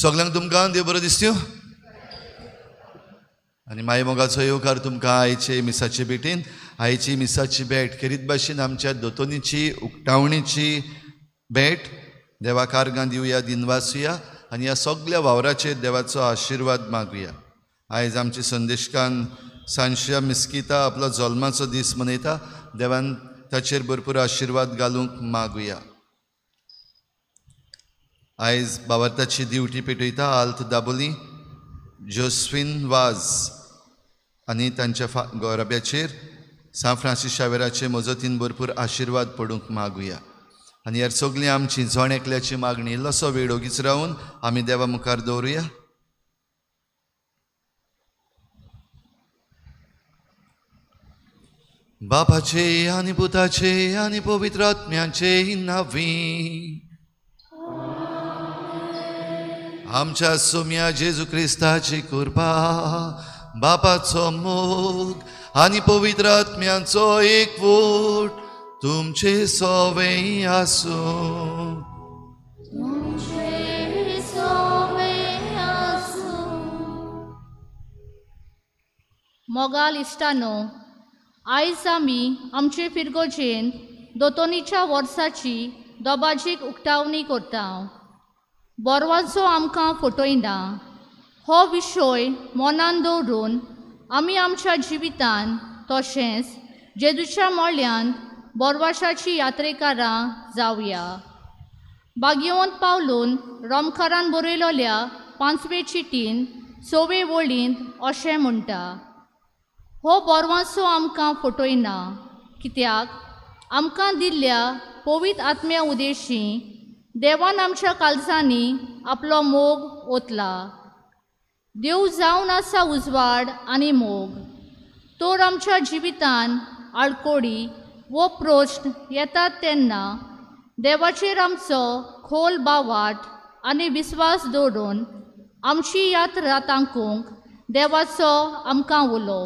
सगल्यांक तुमकां देव बरो दिसत्यो आनी माय मोगाचो येवकार तुमकां आयचे मिसाचे भेटीन. आयची मिसाची भेट खेरीत भाशेन आमच्या दोतोनीची उक्तावणीची भेट. देवा कारगां दिवया, दिनवासुया आनी ह्या सगल्या वावराचेर देवाचो आशिर्वाद मागुया. आयज आमची संदेशकान सांशिया मिस्किता आपलो जल्माचो दीस मनयता. देवान ताचेर भरपूर आशिर्वाद घालूंक मागुया. आयज बावर्ताची दिवटी पेटयता आल्त दाबोली जोस्विन वाज आनी तांच्या गोरब्याचेर सांत फ्रांसीस शावेराचे मजतीन भरपूर आशिर्वाद पडूंक मागुया. आनी ह्या सगळीं आमची जण एकल्याची मागणी इल्लोसो वेळ ओगीच रावन आमी देवा मुखार दवरुया. बापाचे आनी पुताचे आनी पवित्र आत्म्याचे नांवी आमच्या सोम्या जेजू क्रिस्ताची कृपा, बापाचो मोग आनी पवित्र आत्म्याचो एकवट तुमचे सवे आसूं. मोगाल इश्टानो, आयज आमी आमचे फिरगोजेन दोतोनीच्या वर्साची दोबाजीक उक्तावणी करता. बोरवाचो आमकां फटयना हो विशय मनान दवरून आमी आमच्या जिवितान तशेंच जेजूच्या मोळ्यान बोरवाशाची यात्रेकारां जावया. बागेवंत पावलून रोमकारान बरयलोल्या 5वे चिटीन 6वे वळींत अशें म्हणटा, हो बोरवांचो आमकां फटयना कित्याक आमकां दिल्ल्या पवित्र आत्म्या उदेशी देवान आमच्या काळजांनी आपलो मोग ओतला. देव जावन आसा उजवाड आनी मोग, तर आमच्या जिवितान आडकोडी वो प्रश्न येतात तेन्ना देवाचेर आमचो खोल बावाट आनी विस्वास दवरून आमची यात्रा तांकूंक देवाचो आमकां उलो.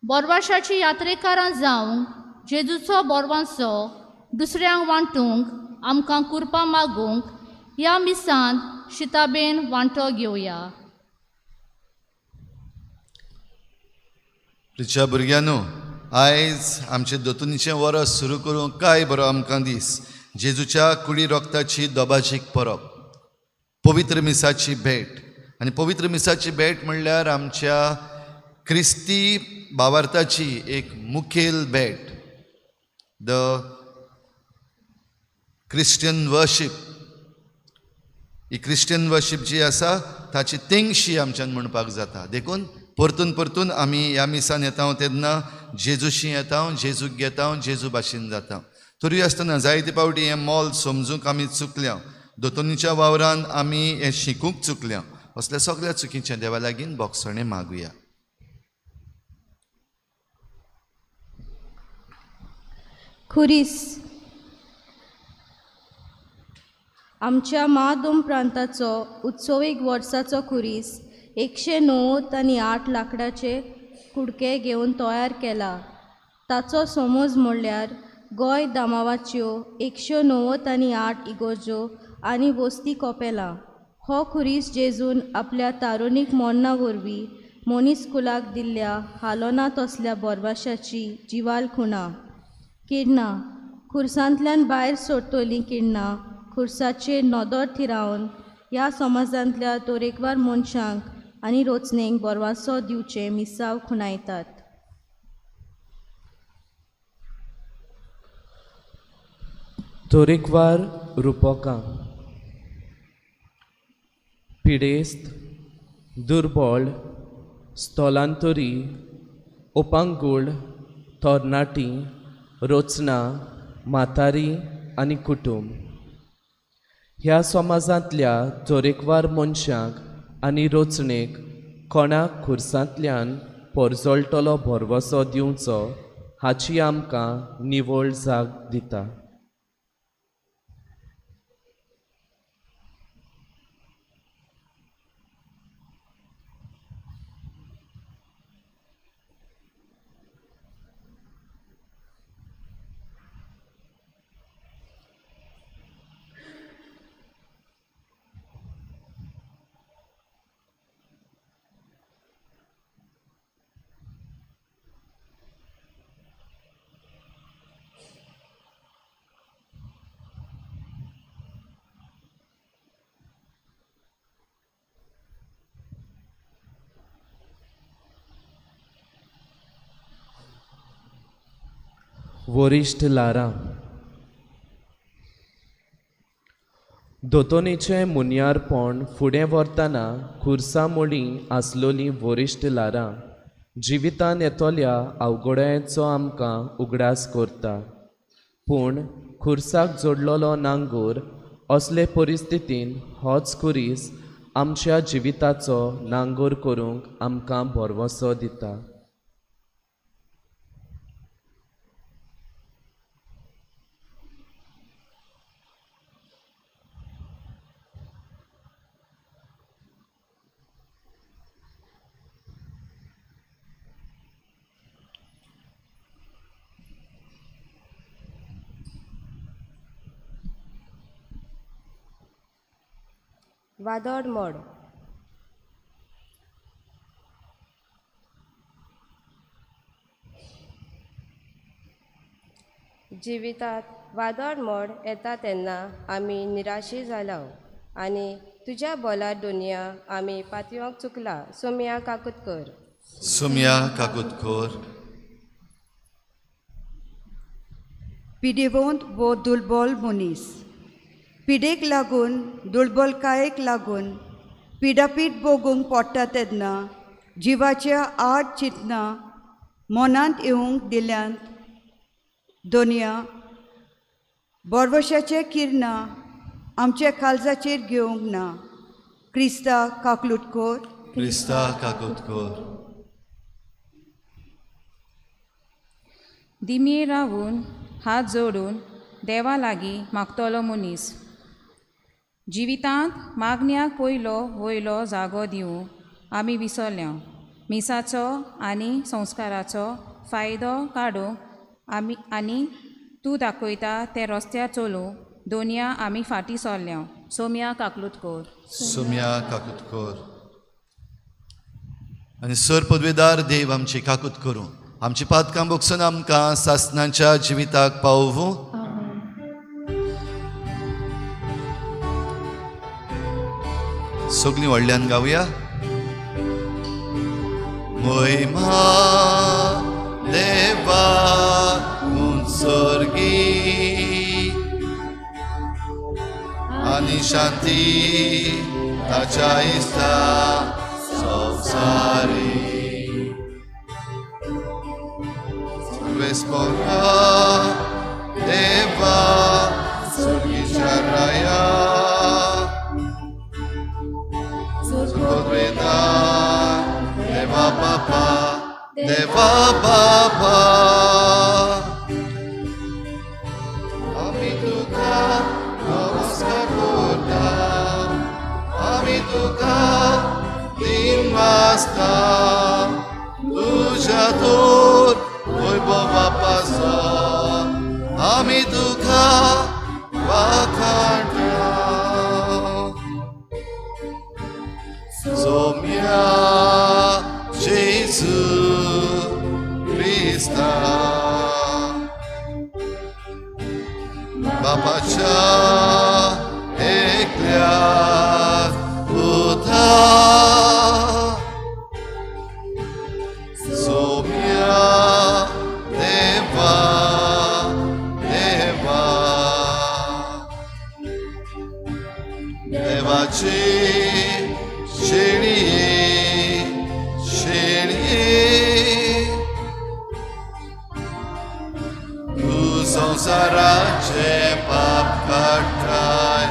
बोरवाशाची यात्रेकारां जावंक जेजूचो बोरवांचो दुसऱ्यांक वांटूंक आमकां कुरपा मागूंक ह्या मिसांत शिताबेन वांटो घेवया. प्रिच्या भुरग्यांनो, आयज आमचे दोतोनीचें वरस सुरू करूंक काय बरो आमकां दीस. जेजूच्या कुडी रोगताची दोबाजीक परब, पवित्र मिसाची भेट. आनी पवित्र मिसाची भेट म्हणल्यार आमच्या क्रिस्ती बावार्थाची एक मुखेल भेट. The Christian worship, he Christian worship जी आसा ताची तेंगशी आमच्यान म्हणपाक जाता. देखून परतून परतून आमी ह्या मिसान येता तेन्ना जेजूशी येता, जेजूक घेता, जेजू भाशेन जाता. तरी आसतना जायते फावटी हें मोल समजूंक आमी चुकल्या. दोतोनीच्या वावरान आमी हें शिकूंक चुकल्या. असल्या सगळ्या चुकीचें देवा लागीं बोगसणें मागुया. खुरीस आमच्या मादोम प्रांताचो उत्सवीक वर्साचो खुरीस 190 आनी 8 लाकडाचे कुडके घेवन तयार केला. ताचो समज म्हणल्यार गोंय दामावाच्यो 190 आनी 8 इगोर्जो आनी वस्ती कोपेलां. हो खुरीस जेजून आपल्या तारुणीक मोन्ना वरवीं मनीस कुलाक दिल्ल्या हालोना तसल्या बोरवाशाची जिवाल खुणा. किरणां खुर्सांतल्यान भायर सोडटलीं किरणां खुर्साचेर नदर थिरावन ह्या समाजांतल्या तरेकवार मनशांक आनी रचणेक बोरवासो दिवचें मिसाव खुणायतात. तरेकवार रुपकां पिडेस्त, दुर्बळ, स्थलांतरी, उपांगूळ, तरणाटी, रचना, म्हातारी आनी कुटुंब ह्या समाजांतल्या तरेकवार मनशांक आनी रचणेक कोणाक खुर्सांतल्यान परजळटलो भरवसो दिवचो हाची आमकां निवळ जाग दिता. वरिश्ठ लारां. दोतोनीचें मुन्यारपण फुडें व्हरतना खुर्सा मुळीं आसलोलीं वरिश्ठ लारां जिवितान येतल्या अवघडायेचो आमकां उगडास करता. पूण खुर्साक जोडलेलो नांगोर असले परिस्थितीन होच खुरीस आमच्या जिविताचो नांगोर करूंक आमकां भरवंसो दिता. वादळ मोड. जिवितांत वादळ मोड येता तेन्ना आमी निराशी जाला आनी तुज्या बोलार दुनिया आमी पातयोंक चुकला. सोम्या काकूत कर. सोम्या काकूत कर. पिडेवंत वो दुर्बल मनीस पिडेक लागून दुर्बलकायेक लागून पिडापीड भोगूंक पडटा तेन्ना जिवाच्या आड चिंतना मनांत येवंक दिल्यांत दोनया बोरवशाचे किरणां आमच्या काळजाचेर घेवंक ना. क्रिस्ता काकलूट कोर. क्रिस्ता काकूट कोर. दिमये रावून हात जोडून देवा लागीं मागतलो मनीस जिवितांत मागण्याक पयलो वयलो जागो दिवंक आमी विसरल्या. मिसाचो आनी संस्काराचो फायदो काडूंक आमी आनी तूं दाखयता ते रस्त्यार चलूंक दोनया आमी फाटीं सरल्या. सोम्या काकलूत कोर. सोम्या काकूत कोर. आनी सर पदवेदार देव आमची काकूत करूं, आमची पातकां बोगसून आमकां सासनाच्या जिविताक पावोवूं. सगळीं व्हडल्यान गावया. मोहिमा देवा उंचोर्गी आनी शांती ताच्या इस्ता संवसारी. सर्वेस्पोरा देवा सर्गीच्या राया देवा बापा देवा बापा आमी तुका नमस्कार करता, आमी तुका दिन वाजता तुज्या तोर वैभव बापाचो आमी तुका वाखाणटा. सोम्या जेजू क्रिस्ता बापाच्या एकल्या पुता. सोम्या देवा देवा देवाची शेळये शेळये तूं संवसाराचे पाप काडटाय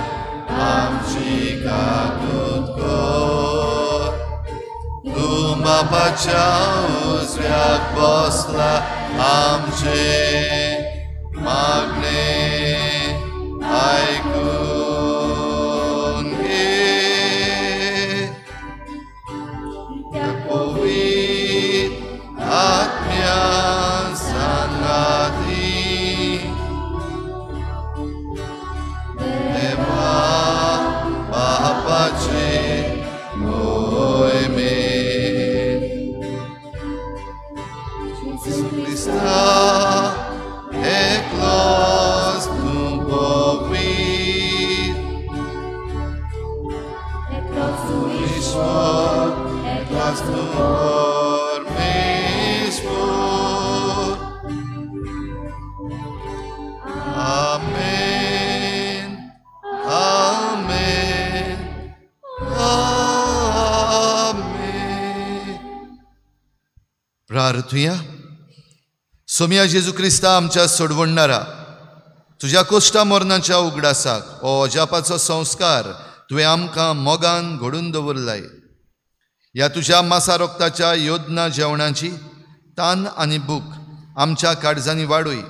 आमची काकूत कर. तूं बापाच्या उजव्याक बसला आमचे मागणे आयकून घे. पवित्र आत्म्या सांगाती देवा बापाचे मोहिमे जेजू क्रिस्ता एकलोच तूं पवित्र ईश्वर एकलोच तूं परमेश्वर प्रार्थुया. सोमया जेजू क्रिस्ता आमच्या सोडवणणारा, तुज्या कोश्टा मरणाच्या उगडासाक हो अजापाचो संस्कार तुवें आमकां मोगान घडून दवरलाय. ह्या तुज्या मासा रोगताच्या योजना जेवणाची तान आनी भूक आमच्या काळजांनी वाडूय,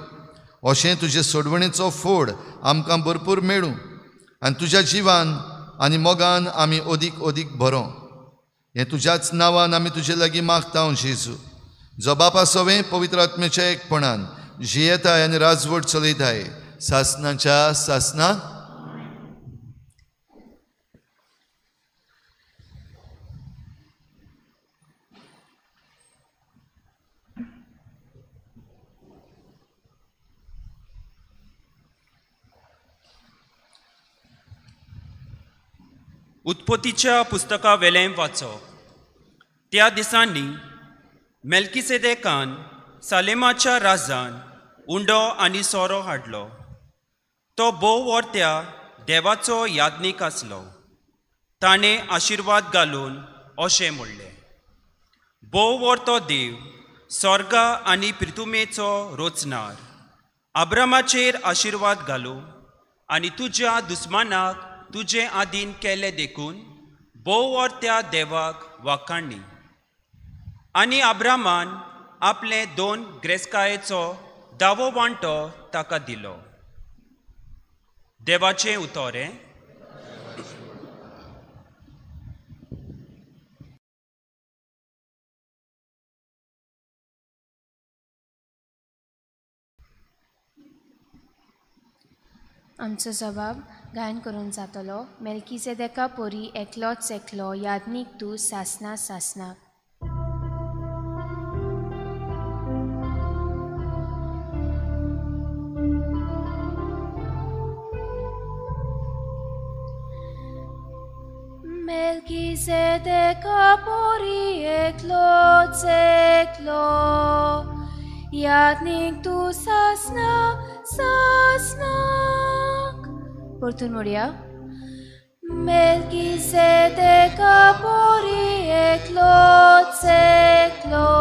अशें तुजे सोडवणेचो फोड आमकां भरपूर मेळूं आनी तुज्या जिवान आनी मोगान आमी अदीक अदीक भरों. हें तुज्याच नांवान आमी तुजे लागीं मागता जेजू, जो बापा सवें पवित्र आत्म्याच्या एकपणान जियेताय आनी राजवट चलयताय सासनाच्या सासना. उत्पत्तीच्या पुस्तका वेलें वाचप. त्या दिसांनी मेल्किसेदेकान सालेमाच्या राजान उंडो आनी सोरो हाडलो. तो भोव वर्त्या देवाचो याज्ञीक आसलो. ताणें आशिर्वाद घालून अशें म्हणलें, भोव वर्तो देव स्वर्गा आनी पृथुमेचो रोचणार आब्रामाचेर आशिर्वाद घालूं आनी तुज्या दुस्मानाक तुजें आदीन केलें देखून भोव वर्त्या देवाक वाखाणणी. आनी आब्रामान आपले 2 ग्रेस्कायेचो दावो वांटो ताका दिलो. देवाचें उतोरें. आमचो जबाब गायन करून जातलो मेल्किसेदेका पोरी एकलोच एकलो याज्ञीक तूं सासना सासनाक. मेल्किसेदेका पोरी एकलोच एकलो याज्ञीक तूं सासना सासनाक. परतून म्हणया. मेल्किसेदेका पोरी एकलोच एकलो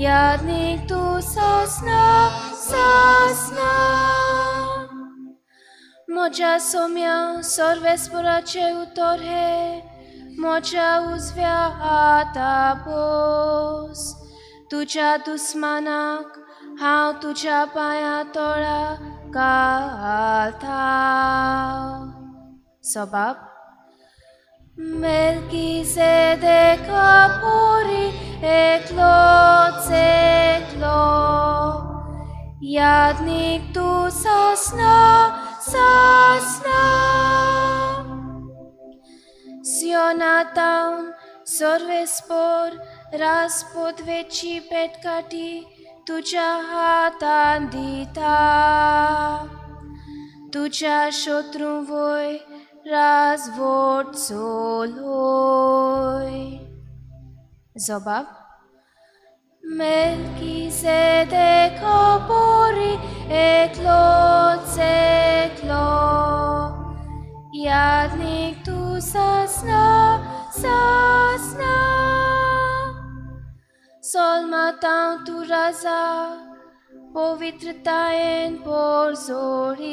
याज्ञीक तूं सासना सासना. म्हज्या सोम्या सर्वेस्पराचें उतर हें, म्हज्या उजव्या हाता बोस. तुज्या दुस्मानाक हांव तुज्या पांया तोळा घालता. सबाब. मेल्किसेदेका पोरी एकलोच एकलो याज्ञीक तूं सासना सासना. सियोनातावन सर्वेस्पोर राजपदवेची पेटकाटी तुज्या हातान दिता. तुज्या शत्रूं वयर राजवट चलोय. जबाब. मेल्किसेदेका पोरी एकलोच एकलो याज्ञीक तूं सासना सासना. सोलमातांव तूं राजा पवित्रतायेन पोरजोडीत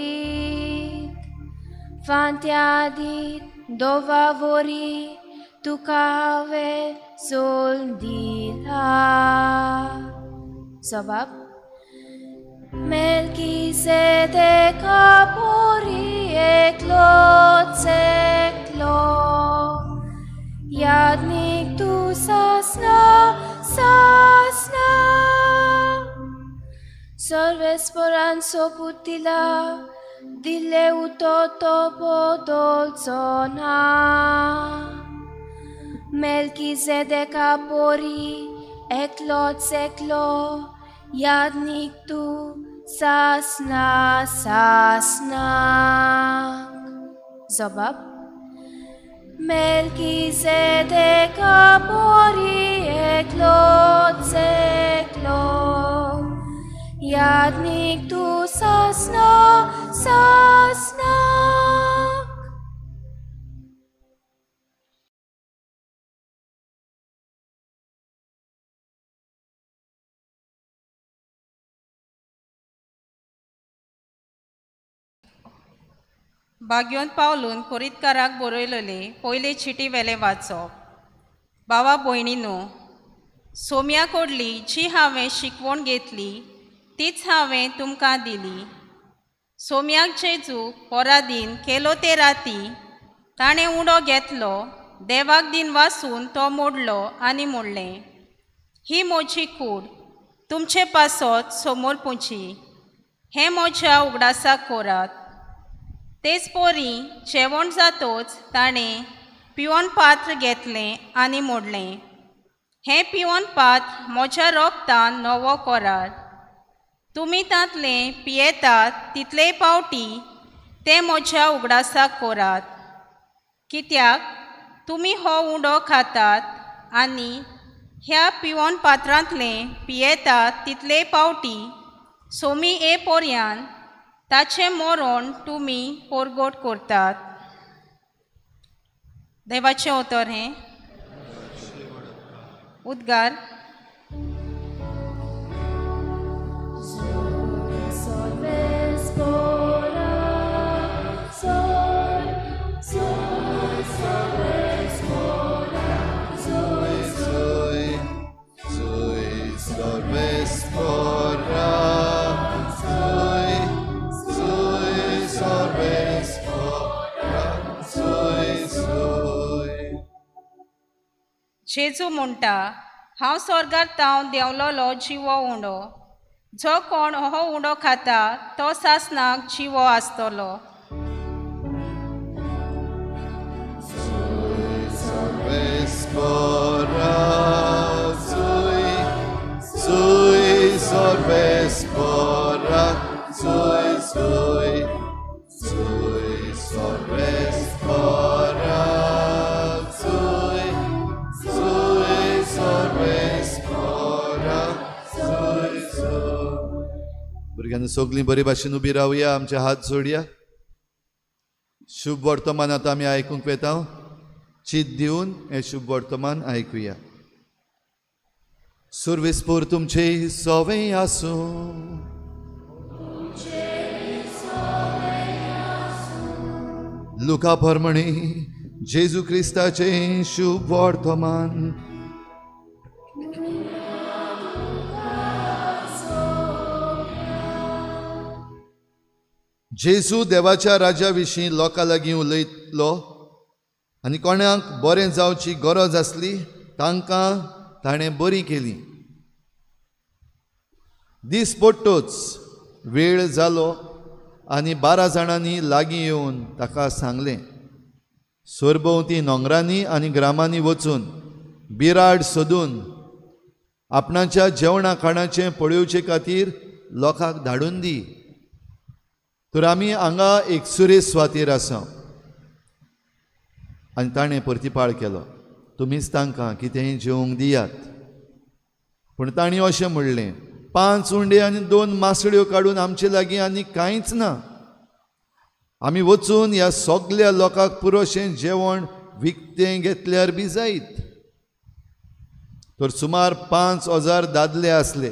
फांत्या दीत दोवा वरी तुका हांवें सोल दिला. जबाब. मेल्किसेदेका पोरी एकलोच एकलो याज्ञीक तूं सासना सासना. सर्वेस्परान सोपूत दिला दिल्लें उतर तो बदलचो ना. मेल्किसेदेका पोरी एकलोच एकलो याज्ञीक तूं सासना सासना. जबाब. मेल्किसेदेका पोरी एकलोच एकलो याज्ञीक तूं सासना सासना. बाग्योन पावलून कोरितकाराक बरयलेले पयले चिटी वेले वाचप. बाबा भयणीनो, सोम्या कडली जी हांवें शिकवण घेतली तीच हांवें तुमकां दिली. सोम्याक जेजू परादीन केलो ते राती ताणें उडो घेतलो, देवाक दिन वासून तो मोडलो आनी मोडलें, ही म्हजी कूड तुमचे पासत समोर पुची, हें म्हज्या उगडासाक करात. तेच पोरी जेवण जातोच ताणें पिवन पात्र घेतलें आनी मोडलें, हें पिवन पात्र म्हज्या रोगतान नवो करार, तुमी तांतलें पियेतात तितले पावटी तें म्हज्या उगडासाक करात. कित्याक तुमी हो उंडो खातात आनी ह्या पिवन पात्रांतलें पियेतात तितले पावटी सोमी ए पोरयान ताचें मरण तुमी पोरगोट करतात. देवाचें उतर हें. उद्गार. जेजू म्हणटा, हांव स्वर्गार तावन देंवलोलो जिवो उंडो, जो कोण हो उंडो खाता तो सासनाक जिवो आसतलो. भुरग्यांनी सगळीं बरे भाशेन उबी रावया, आमचे हात जोडया. शुभ वर्तमान आतां आमी आयकूंक वेता. चीत दिवन हें शुभ वर्तमान आयकुया. सुरवेसपूर तुमचे सोवे आसूं. लुका प्रमाणे जेजू क्रिस्ताचें शुभ वर्तमान. जेजू देवाच्या राजा विशीं लोकां लागीं उलयतलो आनी कोणाक बरें जावची गरज आसली तांकां ताणें बरी केली. दीस पडटोच वेळ जालो आनी 12 जाणांनी लागीं येवन ताका सांगलें, सरभोंवती नोंगरांनी आनी ग्रामांनी वचून बिराड सोदून आपणाच्या जेवणा खाणाचें पळोवचे खातीर लोकांक धाडून दी, तर आमी हांगा एकसुरे सुवातेर आसा. आनी ताणें प्रतिपाळ केलो, तुमीच तांकां कितेंय जेवंक दियात. पूण तांणी अशें म्हणलें, 5 उंडे आनी 2 मासळ्यो काडून आमचे लागीं आनी कांयच ना. आमी वचून ह्या सगल्या लोकांक पुरोशें जेवण विकतें घेतल्यार बी जायत. तर सुमार 5000 दादले आसले.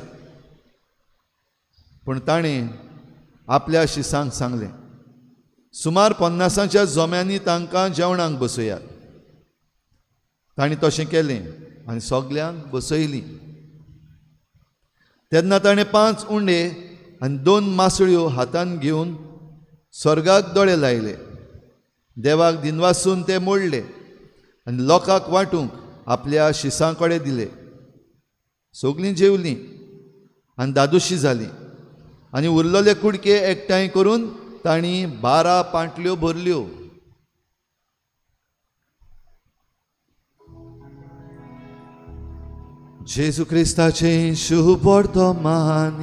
पूण ताणें आपल्या शिसांक सांगलें, सुमार 50च्या जोम्यांनी तांकां जेवणाक बसयात. तांणी तशें केलें आनी सगल्यांक बसयलीं. तेन्ना ताणें 5 उंडे आनी 2 मासळ्यो हातान घेवन स्वर्गाक दोळे लायले, देवाक दिनवासून ते मोडले आनी लोकांक वांटूंक आपल्या शिसां कडेन दिले. सगलीं जेवलीं आनी दादोशी जालीं आनी उरलेले कुडके एकठांय करून तांणी 12 पांटल्यो भरल्यो. जेजू क्रिस्ताचें शुभ वर्तमान.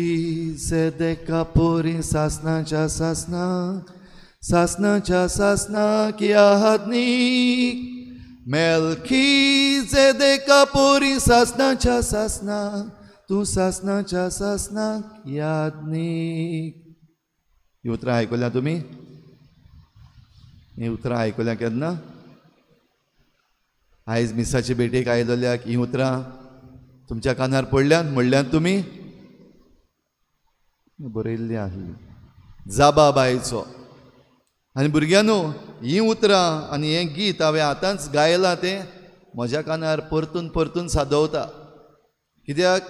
मेल्कीसेदेका पोरी सासनाच्या सासनाक, सासनाच्या सासनाक यादनीक. मेल्कीसेदेका पोरी सासनाच्या सासनाक, तूं सासनाच्या सासनाक यादनीक. ही उतरां आयकल्या तुमी? ही उतरां आयकल्या केन्ना? आयज मिसाचे भेटेक आयलोल्याक हीं उतरां तुमच्या कानार पडल्यान म्हणल्यान तुमी बरयल्लीं आहली जाबा बायचो. आनी भुरग्यांनो हीं उतरां आनी हें गीत हांवें आतांच गायलां तें म्हज्या कानार परतून परतून सादवता. कित्याक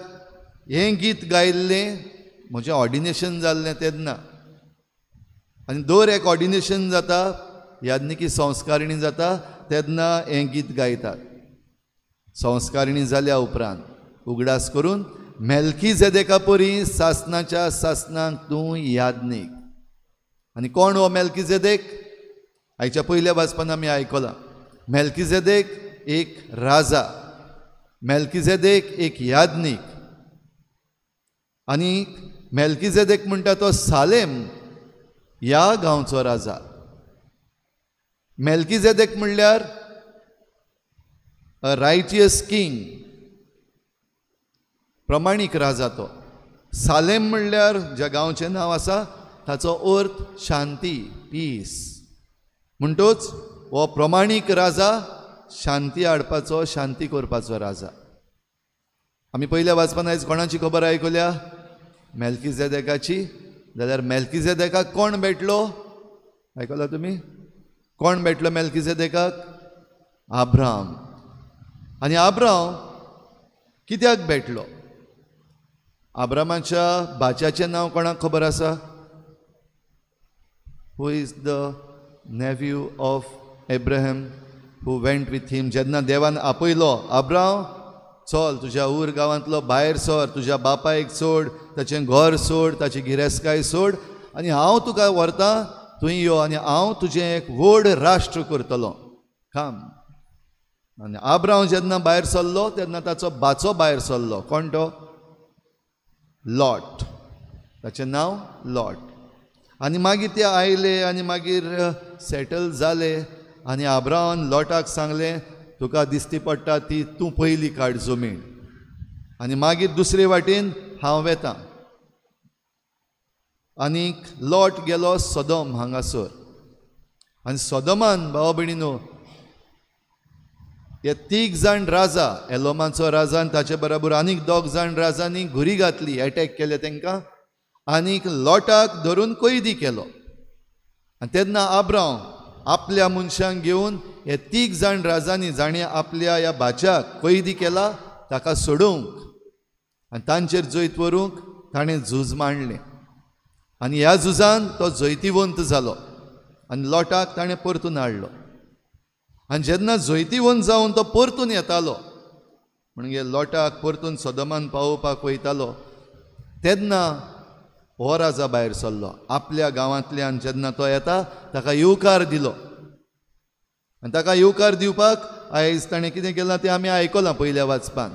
हें गीत गायिल्लें म्हजें ऑर्डिनेशन जाल्लें तेन्ना. आनी दर एक ऑर्डिनेशन जाता, याज्ञिकी संस्कारिणी जाता तेन्ना हें गीत गायतात. संस्कारिणी जाल्या उपरांत उगडास करून मेल्कीजेदेका परी सासनाच्या सासनाक तूं याज्ञीक. आनी कोण हो मेल्कीजेदेक? आयच्या पयल्या वाचपान आमी आयकलां. मेल्कीजेदेक एक राजा, मेल्कीजेदेक एक याज्ञीक. आनी मेल्कीजेदेक म्हणटा तो सालेम ह्या गांवचो राजा. मेल्कीजेदेक म्हणल्यार अ रायटियस किंग, प्रमाणीक राजा तो. सालेम म्हणल्यार ज्या गांवचें नांव आसा ताचो अर्थ शांती, पीस. म्हणटोच हो प्रमाणीक राजा शांती हाडपाचो, शांती करपाचो राजा. आमी पयल्या वाचपान आयज कोणाची खबर आयकल्या? मेल्कीजेदेकाची. जाल्यार मेल्कीजेदेकाक कोण भेटलो? आयकला तुमी? कोण भेटलो मेल्कीजेदेकाक? आब्राम. आनी आब्राम कित्याक भेटलो? आब्रामाच्या भाच्याचें नांव कोणाक खबर आसा? Who is the nephew of Abraham who went with him? जेन्ना देवान आपयलो, आब्राम चल तुज्या ऊर गांवांतलो भायर सर, तुज्या बापायक सोड, ताचें घर सोड, ताची गिरेस्तकाय सोड, आनी हांव तुका व्हरतां, तूं यो आनी हांव तुजें एक व्हड राष्ट्र करतलो. काम. आनी आब्राम जेन्ना भायर सरलो तेन्ना ताचो भाचो भायर सरलो. कोण तो? लॉट. ताचें नांव लॉट. आनी मागीर ते आयले आनी मागीर सेटल जाले. आनी आब्रामान लॉटाक सांगलें, तुका दिसती पडटा ती तूं पयली काड जमीन, आनी मागीर दुसरे वाटेन हांव वेतां. आनीक लॉट गेलो सदम हांगासर. आनी सदमान भाव भयणीनो हे तीग जाण राजा, एलोमाचो राजा आनी ताचे बरोबर आनीक दोग जाण राजांनी घुरी घातली, एटॅक केले तांकां, आनीक लॉटाक धरून कैदी केलो. आनी तेन्ना आब्राम आपल्या मनशांक घेवन हे तीग जाण राजांनी जाणें आपल्या ह्या भाच्याक कैदी केला ताका सोडोवंक आनी तांचेर जैत व्हरूंक ताणें झूज मांडलें. आनी ह्या झुजान तो जैतिवंत जालो आनी लॉटाक ताणें परतून हाडलो. आनी जेन्ना जैतिवंत जावन तो परतून येतालो, म्हणजे लॉटाक परतून सदमान पावोवपाक वयतालो, तेन्ना हो राजा भायर सरलो. आपल्या गांवांतल्यान जेन्ना तो येता ताका येवकार दिलो. आनी ताका येवकार दिवपाक आयज ताणें कितें केलां तें आमी आयकलां पयल्या वाचपान.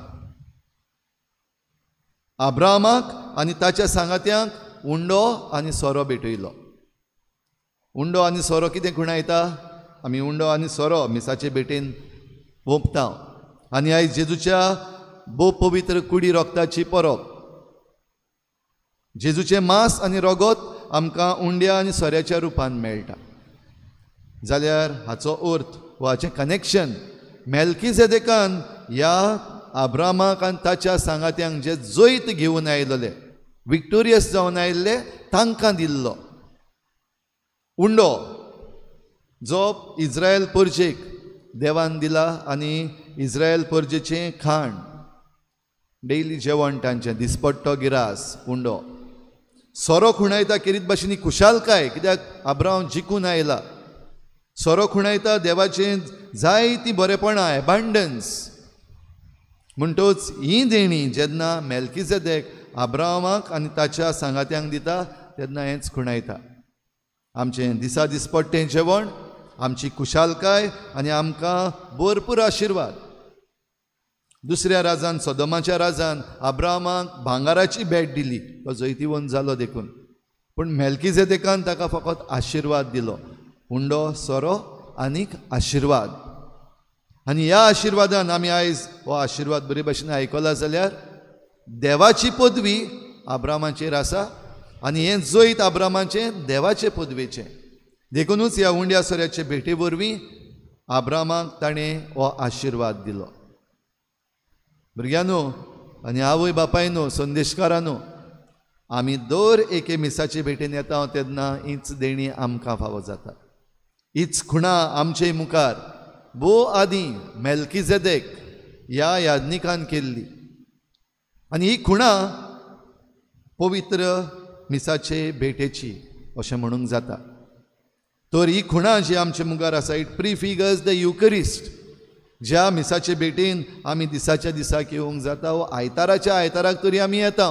आब्रामाक आनी ताच्या सांगात्यांक उंडो आनी सोरो भेटयलो. उंडो आनी सोरो कितें खुणायता? आमी उंडो आनी सोरो मिसाचे भेटेन ओंपता. आनी आयज जेजूच्या भोव पवित्र कुडी रोगताची परब. जेजूचें मांस आनी रगत आमकां उंड्या आनी सोऱ्याच्या रुपान मेळटा. जाल्यार हाचो अर्थ वा हाचें कनेक्शन मेल्कीजेदेकान ह्या आब्रामाक आनी ताच्या सांगात्यांक जे जैत घेवन आयिल्ले, विक्टोरियस जावन आयिल्ले, तांकां दिल्लो उंडो जो इज्रायल परजेक देवान दिला. आनी इज्रायल परजेचें खाण, डेली जेवण तांचें दिसपट्टो गिरास उंडो. सोरो खुणायता केरीत भाशेनी खुशालकाय, कित्याक आब्राम जिखून आयला. सोरो खुणायता देवाचें जायतीं बरेपणां, एबांडन्स. म्हणटोच ही देणी जेन्ना मेल्कीजेदेक आब्रामाक आनी ताच्या सांगात्यांक दिता तेन्ना हेंच खुणायता आमचें दिसा दिसपट्टें जेवण, आमची खुशालकाय आनी आमकां भरपूर आशिर्वाद. दुसऱ्या राजान, सदमाच्या राजान आब्रामाक भांगाराची भेट दिली, तो जैतिवंत जालो देखून. पूण मेल्कीजेदेकान ताका फकत आशिर्वाद दिलो, उंडो सोरो आनीक आशिर्वाद. आनी ह्या आशिर्वादान आमी आयज हो आशिर्वाद बरे भाशेन आयकला जाल्यार देवाची पदवी आब्रामाचेर आसा आनी हें जैत आब्रामाचें देवाचे पदवेचें. देखुनूच ह्या उंड्या सोऱ्याचे भेटे वरवीं आब्रामाक ताणें हो आशिर्वाद दिलो. भुरग्यांनो आनी आवय बापायनो, संदेशकारानो, आमी दर एके मिसाचे भेटेन येता तेन्ना हीच देणी आमकां फावो जाता. हीच खुणा आमचे मुखार भोव आदीं मेल्कीजेदेक ह्या याज्ञिकान केल्ली आनी ही खुणा पवित्र मिसाचे भेटेची अशें म्हणूंक जाता. तर ही खुणा जी आमचे मुखार आसा, it prefigures the Eucharist. ज्या मिसाचे भेटेन आमी दिसाच्या दिसाक येवंक जाता वो आयताराच्या आयताराक तरी आमी येता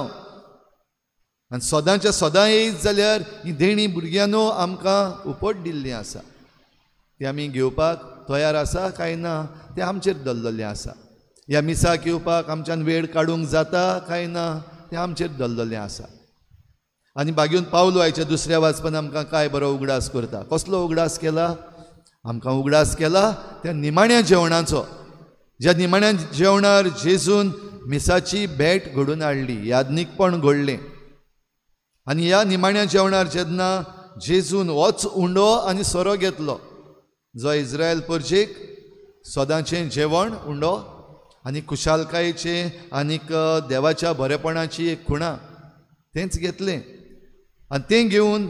आनी सदांच्या सदां येयत जाल्यार ही देणी भुरग्यांनो आमकां उपट दिल्ली आसा. ती आमी घेवपाक तयार आसा काय ना तें आमचेर दल्ललें आसा. ह्या मिसाक येवपाक आमच्यान वेळ काडूंक जाता काय ना तें आमचेर दल्ललें आसा. आनी बागेवन पावलो आयच्या दुसऱ्या वाचपान आमकां काय बरो उगडास करता. कसलो उगडास केला? आमकां उगडास केला त्या निमाण्या जेवणाचो, ज्या निमाण्या जेवणार जेजून मिसाची भेट घडून हाडली, याज्ञिकपण घडलें. आनी ह्या निमाण्या जेवणार जेन्ना जेजून होच उंडो आनी सोरो घेतलो, जो इस्रायल परजेक सदांचें जेवण उंडो आनी खुशालकायेचें आनीक देवाच्या बरेपणाची एक खुणा, तेंच घेतलें आनी तें घेवन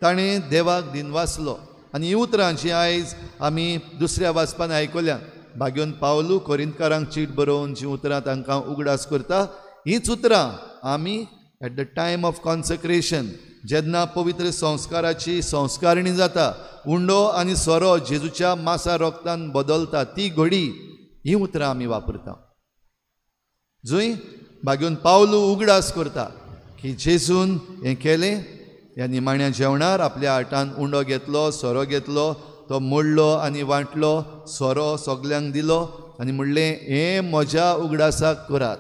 ताणें देवाक दिनवासलो. आनी ही उतरां जीं आयज आमी दुसऱ्या वाचपान आयकल्या, भाग्योन पावलू कोरिंतकारांक चीट बरोवन जीं उतरां तांकां उगडास करता, हीच उतरां आमी at the time of consecration, जेन्ना पवित्र संस्काराची संस्कारणी जाता, उंडो आनी सोरो जेजूच्या मासा रोगतान बदलता ती घडी, ही उतरां आमी वापरता. जंय भाग्योन पावलू उगडास करता की जेजून हें केलें, ह्या निमाण्या जेवणार आपल्या हातान उंडो घेतलो, सोरो घेतलो, तो मोडलो आनी वांटलो, सोरो सगल्यांक दिलो आनी म्हणलें हें म्हज्या उगडासाक करात.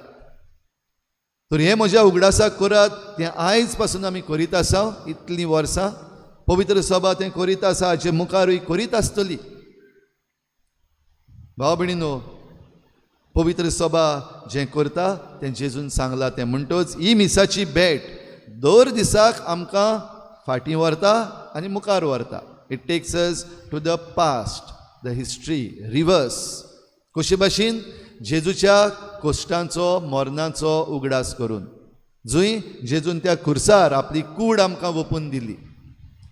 तर हें म्हज्या उगडासाक करात तें आयज पासून आमी करीत आसा इतलीं वर्सां, पवित्र सभा तें करीत आसा, हाचे मुखारूय करीत आसतली. भाव भयणीनो, पवित्र सभा जें करता तें जेजून सांगलां तें. म्हणटच ही मिसाची भेट दर दिसाक आमकां फाटीं व्हरता आनी मुखार व्हरता. It takes us to the past, the history, reverse. कशे भाशेन जेजूच्या कोश्टांचो मरणाचो उगडास करून, जंय जेजून त्या खुर्सार आपली कूड आमकां वोपून दिली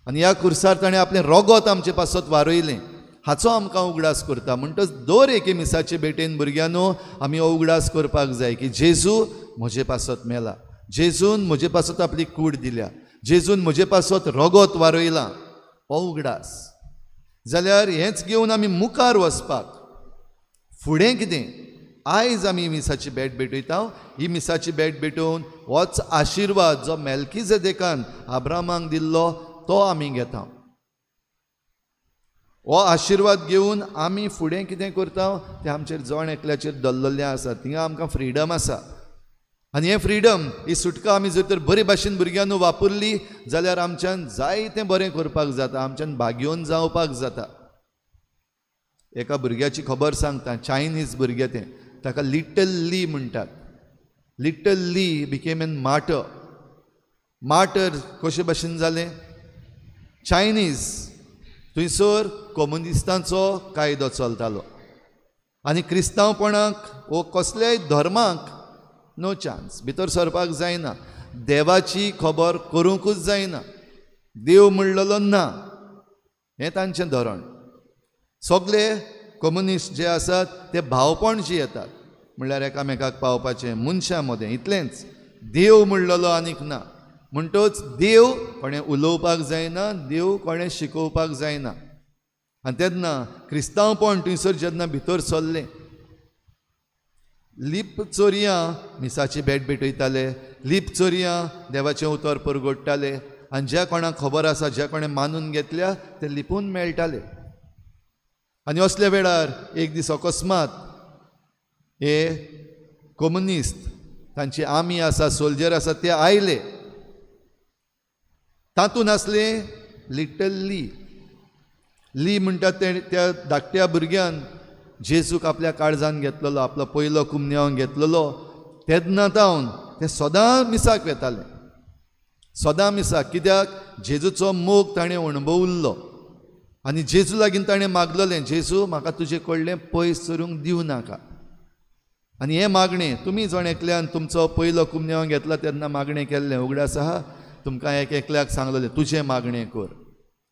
आनी ह्या खुर्सार ताणें आपलें रोगोत आमचे पासत वारयलें, हाचो आमकां उगडास करता. म्हणटच दर एके मिसाचे भेटेन भुरग्यांनो आमी हो उगडास करपाक जाय की जेजू म्हजे पासत मेला, जेजून म्हजे पासत आपली कूड दिल्या, जेजून म्हजे पासत रोगोत वारयलां, हो उगडास. जाल्यार हेंच घेवन आमी मुखार वचपाक फुडें कितें, आयज आमी मिसाची भेट भेटयता. ही मिसाची भेट भेटोवन होच आशिर्वाद जो मेल्कीजेदेकान आब्रामाक दिल्लो तो आमी घेता. हो आशिर्वाद घेवन आमी फुडें कितें करता तें आमचेर जण एकल्याचेर दल्ललें आसा. थिंगा आमकां फ्रिडम आसा आनी हें फ्रिडम, ही सुटका आमी जर तर बरे भाशेन भुरग्यांनो वापरली जाल्यार आमच्यान जायतें बरें करपाक जाता, आमच्यान भाग्योवन जावपाक जाता. एका भुरग्याची खबर सांगता, चायनीज भुरगें तें, ताका लिटल ली म्हणटात. Little Li became an martyr. Martyr कशे भाशेन जालें? चायनीज थंयसर कम्युनिस्टांचो कायदो चलतालो आनी क्रिस्तांवपणाक वो कसल्याय धर्माक नो चान्स, भितर सरपाक जायना, देवाची खबर करूंकूच जायना, देव म्हणलेलो ना, हें तांचें धोरण. सगळे कम्युनिस्ट जे आसात ते भावपण जी येतात म्हणल्यार एकामेकाक पावपाचें मनशां मदें, इतलेंच, देव म्हणलेलो आनीक ना. म्हणटच देव कोणें उलोवपाक जायना, देव कोणें शिकोवपाक जायना. आनी तेन्ना क्रिस्तांवपण थंयसर जेन्ना भितर सरलें, लिप चोरयां मिसाची भेट भेटयताले, लिप चोरयां देवाचें उतर परगडटाले आनी ज्या कोणाक खबर आसा, ज्या कोणें मानून घेतल्या ते लिपून मेळटाले. आनी असल्या वेळार एक दीस अकस्मात हे कम्युनिस्ट, तांची आर्मी आसा, सोल्जर आसा, ते आयले. तातूंत आसले लिटल ली. ली म्हणटा ते त्या धाकट्या भुरग्यान जेजूक आपल्या काळजान घेतलेलो, आपलो पयलो कुमन्यांव घेतलेलो. तेन्ना तावन ते सदां मिसाक वेताले, सदां मिसाक. कित्याक? जेजूचो मोग ताणें अणभवल्लो. आनी जेजू लागीं ताणें मागलेलें, जेजू म्हाका तुजे कडलें पयस सरूंक दिवं नाका. आनी हें मागणें तुमी जण एकल्यान तुमचो पयलो कुमन्यांव घेतला तेन्ना मागणें केल्लें उगडास आहा तुमकां एक एकल्याक सांगलेलें तुजें मागणें कर.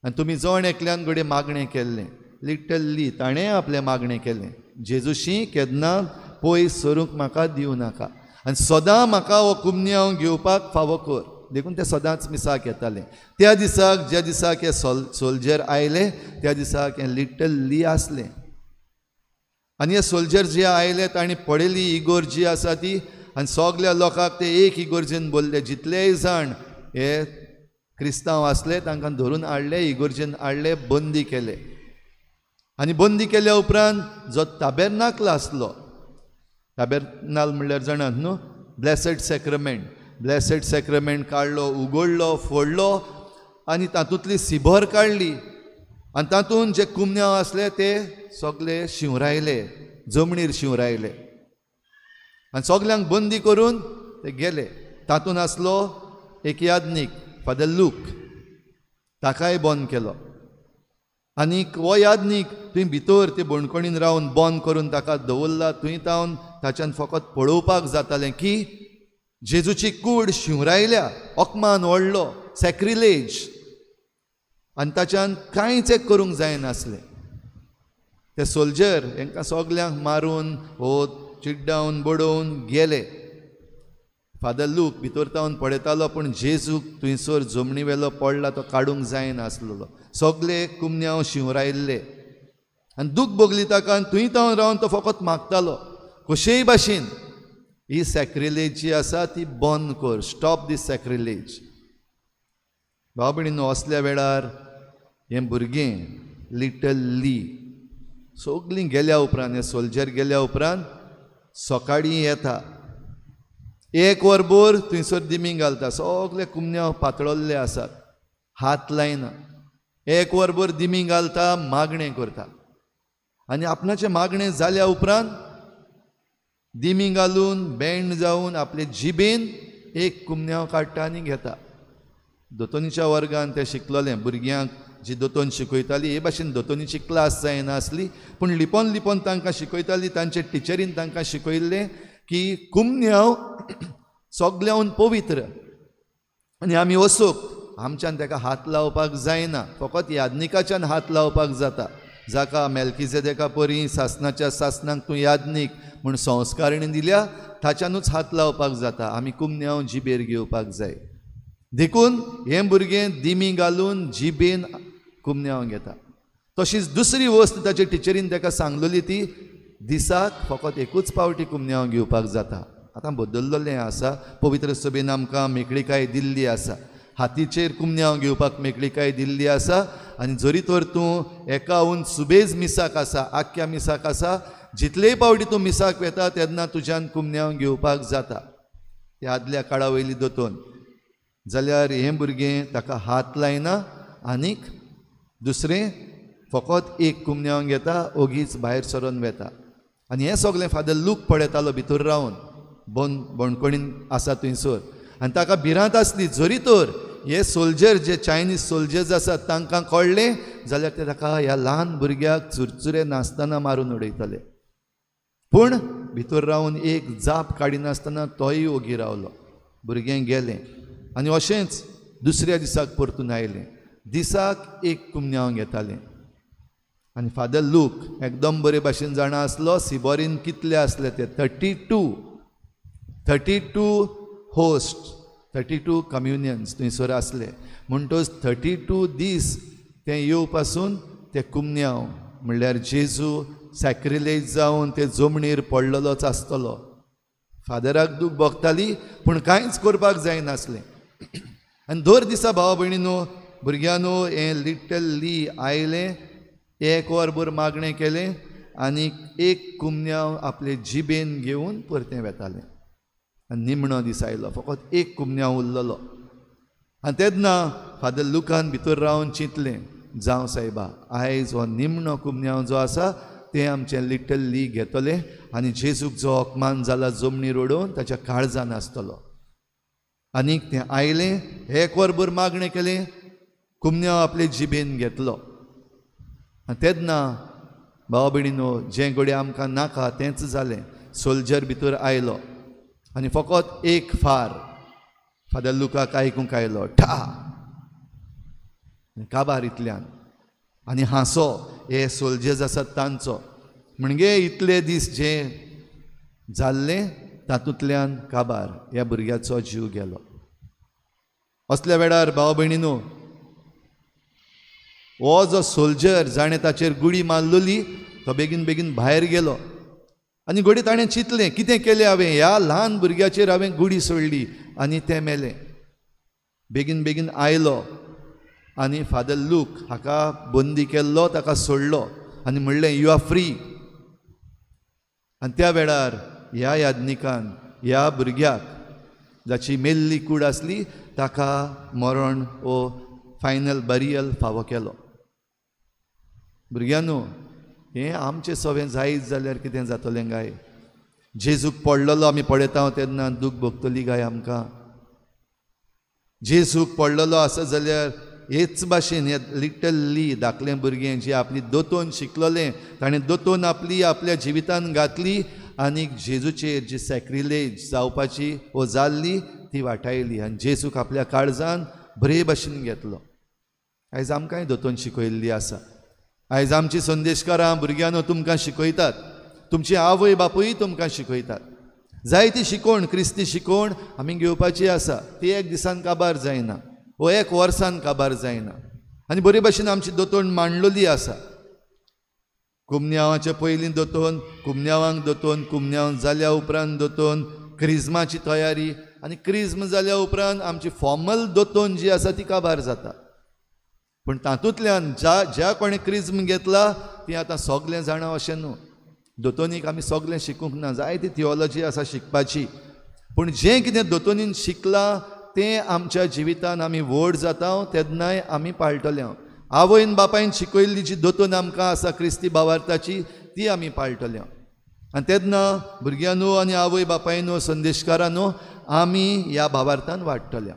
आनी तुमी जण एकल्यान घडये मागणें केल्लें. लिटरली ताणें आपलें मागणें केलें, जेजूशी केन्ना पयस सरूंक म्हाका दिवं नाका आनी सदां म्हाका हो कुमन्यांव घेवपाक फावो कर. देखून ते सदांच मिसाक येताले. त्या दिसाक ज्या दिसाक हे सोल्जर आयले त्या दिसाक हें लिटल ली आसलें. आनी हे सोल्जर जे आयले तांणी पळयली इगोर्जी आसा ती आनी सगल्या लोकांक ते एक इगोर्जेन बोल्ले. जितलेय जाण हे क्रिस्तांव आसले तांकां धरून हाडले, इगोर्जेन हाडले, बंदी केले. आनी बंदी केल्या उपरांत जो ताबेरनाकल आसलो, ताबेरनाल म्हणल्यार जाणात न्हू, ब्लेसड सॅक्रमेंट, ब्लेसड सॅक्रमेंट काडलो, उगडलो, फोडलो आनी तातूंतली सिबोर काडली आनी तातूंत जे कुमन्यांव आसले ते सगले शिंवरायले, जमणीर शिंवरायले आनी सगल्यांक बंदी करून ते गेले. तातूंत आसलो एक यादनीक फादर लूक, ताकाय बंद केलो. आनीक हो यादनीक थंय भितर ते बणकणीन रावन बंद करून ताका दवरला. थंय तावन ताच्यान फकत पळोवपाक जातालें की जेजूची कूड शिंवरायल्या, अकमान व्हडलो सॅक्रिलेज, आनी ताच्यान कांयच एक करूंक जायनासलें. ते सोल्जर हांकां सगल्यांक मारून हो चिड्डावन बडोवन गेले. फादर लूक भितर तावन पळयतालो पूण जेजूक थंयसर जमनी वेलो पडला तो काडूंक जायनासलेलो. सगले कुमन्यांव शिंवरायल्ले आनी दूख भोगली ताका. आनी थंय तावन रावन तो फकत मागतालो कशेय भाशेन ही सॅक्रिलेज जी आसा ती बंद कर, स्टॉप दीस सॅक्रिलेज. भाव भयणीनो, असल्या वेळार हें भुरगें लिटल ली सगलीं गेल्या उपरांत, हे सोल्जर गेल्या उपरांत सकाळीं येता, एक वरभर थंयसर दिमी घालता, सगले कुमन्यांव पातळल्ले आसात, हात लायना, एक वरभर दिमी घालता, मागणें करता. आनी आपणाचें मागणें जाल्या उपरांत दिमी घालून बेंड जावन आपले जिबेन एक कुमन्यांव काडटा आनी घेता. दोतोनीच्या वर्गान तें शिकलोलें, भुरग्यांक जी दोतोन शिकयताली हे भाशेन दोतोनीची क्लास जायनासली पूण लिपोन लिपोन तांकां शिकयताली. तांचे टिचरीन तांकां शिकयल्लें की कुमन्यांव सगल्याहून पवित्र आनी आमी वचूंक आमच्यान ताका हात लावपाक जायना, फकत यादनिकाच्यान हात लावपाक जाता. जाका मेल्किजेदेका परी सासनाच्या सासनाक तूं यादनीक म्हूण संस्कारणी दिल्या ताच्यानूच हात लावपाक जाता. आमी कुमन्यांव जिबेर घेवपाक जाय. देखून हें भुरगें दिमी घालून जिबेन कुमन्यांव घेता. तशीच दुसरी वस्त ताचे टिचरीन ताका सांगलेली ती दिसाक फकत एकूच पावटी कुमन्यांव घेवपाक जाता. आतां बदल्लेलें आसा, पवित्र सभेन आमकां मेकळीकाय दिल्ली आसा, हातीचेर कुमन्यांव घेवपाक मेकळीकाय दिल्ली आसा. आनी जरी तर तूं एकाहून सुबेज मिसाक आसा, आख्ख्या मिसाक आसा, जितलेय पावटी तूं मिसाक वेता तेन्ना तुज्यान कुमन्यांव घेवपाक जाता. त्या आदल्या काळा वयली दोतोन जाल्यार हें भुरगें ताका हात लायना आनीक दुसरें फकत एक कुमन्यांव घेता, ओगीच भायर सरून वेता. आनी हें सगलें फादर लूक पळयतालो भितर रावन, बणकणीन आसा थंयसर. आनी ताका भिरांत आसली जरी तर हे सोल्जर जे चायनीज सोल्जर्स आसात तांकां कळ्ळें जाल्यार ते ताका ह्या ल्हान भुरग्याक चुरचुरे नासतना मारून उडयतले. पूण भितर रावन एक जाप काडिनासतना तोय ओगी रावलो. भुरगें गेलें आनी अशेंच दुसऱ्या दिसाक परतून आयलें. दिसाक एक कुमन्यांव घेतालें. आनी फादर लूक एकदम बरे भाशेन जाणा आसलो सिबोरीन कितले आसले ते 32 होस्ट, 32 कम्युनियन्स थंयसर आसले. म्हणटच 32 दीस तें येवपासून ते कुमन्यांव म्हणल्यार जेजू सॅक्रिलेज जावन ते जमणीर पडलेलोच आसतलो. फादराक दूख भोगताली पूण कांयच करपाक जायनासलें. आनी दर दिसा भावा भयणीनो, भुरग्यांनो, हें लिटल ली आयलें, एक वरभर मागणें केलें आनी एक कुमन्यांव आपले जिबेन घेवन परतें वेतालें. आनी निमणो दीस आयलो, फकत एक कुमन्यांव उरलेलो. आनी तेन्ना फादर लुकान भितर रावन चिंतलें, जावं सायबा, आयज हो निमणो कुमन्यांव जो आसा तें आमचें लिटल ली घेतलें आनी जेजूक जो अपमान जाला जमनीर उडोवन ताच्या काळजान आसतलो. आनीक तें आयलें, एक वरभर मागणें केलें, कुमन्यांव आपले जिबेन घेतलो. आनी तेन्ना भाव भयणीनो जें घडये आमकां नाका तेंच जालें. सोल्जर भितर आयलो आनी फकत एक फार फादर लुकाक आयकूंक आयलो, ठा, काबार इतल्यान आनी हांसो हे सोल्जर्स आसात तांचो. म्हणजे इतले दीस जे जाल्लें तातूंतल्यान काबार ह्या भुरग्याचो जीव गेलो. असल्या वेळार भाव भयणीनो हो जो सोल्जर जाणें ताचेर गुळी मारलेली तो बेगीन बेगीन भायर गेलो आनी घडये ताणें चिंतलें कितें केलें हांवें, ह्या ल्हान भुरग्याचेर हांवें गुळी सोडली आनी तें मेलें. बेगीन बेगीन आयलो आनी फादर लूक हाका बंदी केल्लो ताका सोडलो आनी म्हणलें you are free. आनी त्या वेळार ह्या याज्ञिकान ह्या भुरग्याक जाची मेल्ली कूड आसली ताका मरण ओ फायनल बरियल फावो केलो. भुरग्यांनो हें आमचें सवें जायत जाल्यार कितें जातलें गाय? जेजूक पडलेलो आमी पळयता तेन्ना दूख भोगतली गाय आमकां? जेजूक पडलेलो आसत जाल्यार हेच भाशेन हे लिटल ली धाकलें भुरगें जें आपली दोतोन शिकलोलें ताणें दोतोन आपली आपल्या जिवितान घातली आनी जेजूचेर जी सॅक्रिलेज जावपाची वो जाल्ली ती वाटायली आनी जेजूक आपल्या काळजान बरे भाशेन घेतलो. आयज आमकांय दोतोन शिकयल्ली आसा. आयज आमची संदेशकारां भुरग्यांनो तुमकां शिकयतात, तुमची आवय बापूय तुमकां शिकयतात. जायती शिकवण क्रिस्ती शिकवण आमी घेवपाची आसा. ती एक दिसान काबार जायना वो एक वर्सान काबार जायना. आनी बरे भाशेन आमची दोतोन मांडलेली आसा. कुमन्यांवाचे पयलीं दोतोन, कुमन्यांवांक दोतोन, कुमन्यांव जाल्या उपरांत दोतोन, क्रिज्माची तयारी आनी क्रिज्म जाल्या उपरांत आमची फॉर्मल दोतोन जी आसा ती काबार जाता. पूण तातूंतल्यान ज्या ज्या कोणें क्रिज्म घेतला ती आतां सगलें जाणा अशें न्हू. दोतोनीक आमी सगलें शिकूंक ना, जायती थियोलॉजी आसा शिकपाची. पूण जें कितें दोतोनीन शिकलां तें आमच्या जिवितान आमी व्हड जाता तेन्नाय आमी पाळटले. आवयन बापायन शिकयल्ली जी दोतोन आमकां आसा क्रिस्ती भावार्थाची ती आमी पाळटले. आनी तेन्ना भुरग्यांनो आनी आवय बापायनो संदेशकारांनो आमी ह्या भावार्थान वाडटले.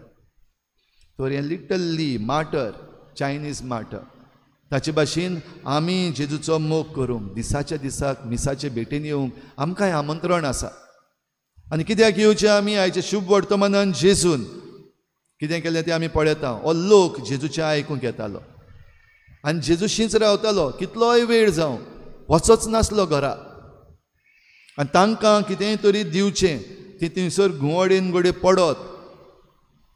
तर हें little Lee martyr, Chinese martyr, ताचे भाशेन आमी जेजूचो मोग करूंक दिसाच्या दिसाक मिसाचे भेटेन येवंक आमकां हें आमंत्रण आसा. आनी कित्याक येवचें आमी? आयच्या शुभ वर्तमानान जेजून कितें केलें तें आमी पळयता. हो लोक जेजूचें आयकूंक येतालो आनी जेजूशींच रावतालो कितलोय वेळ जावं, वचच नासलो घरा. आनी तांकां कितेंय तरी दिवचें, ती थंयसर घुंवडेन घडये पडत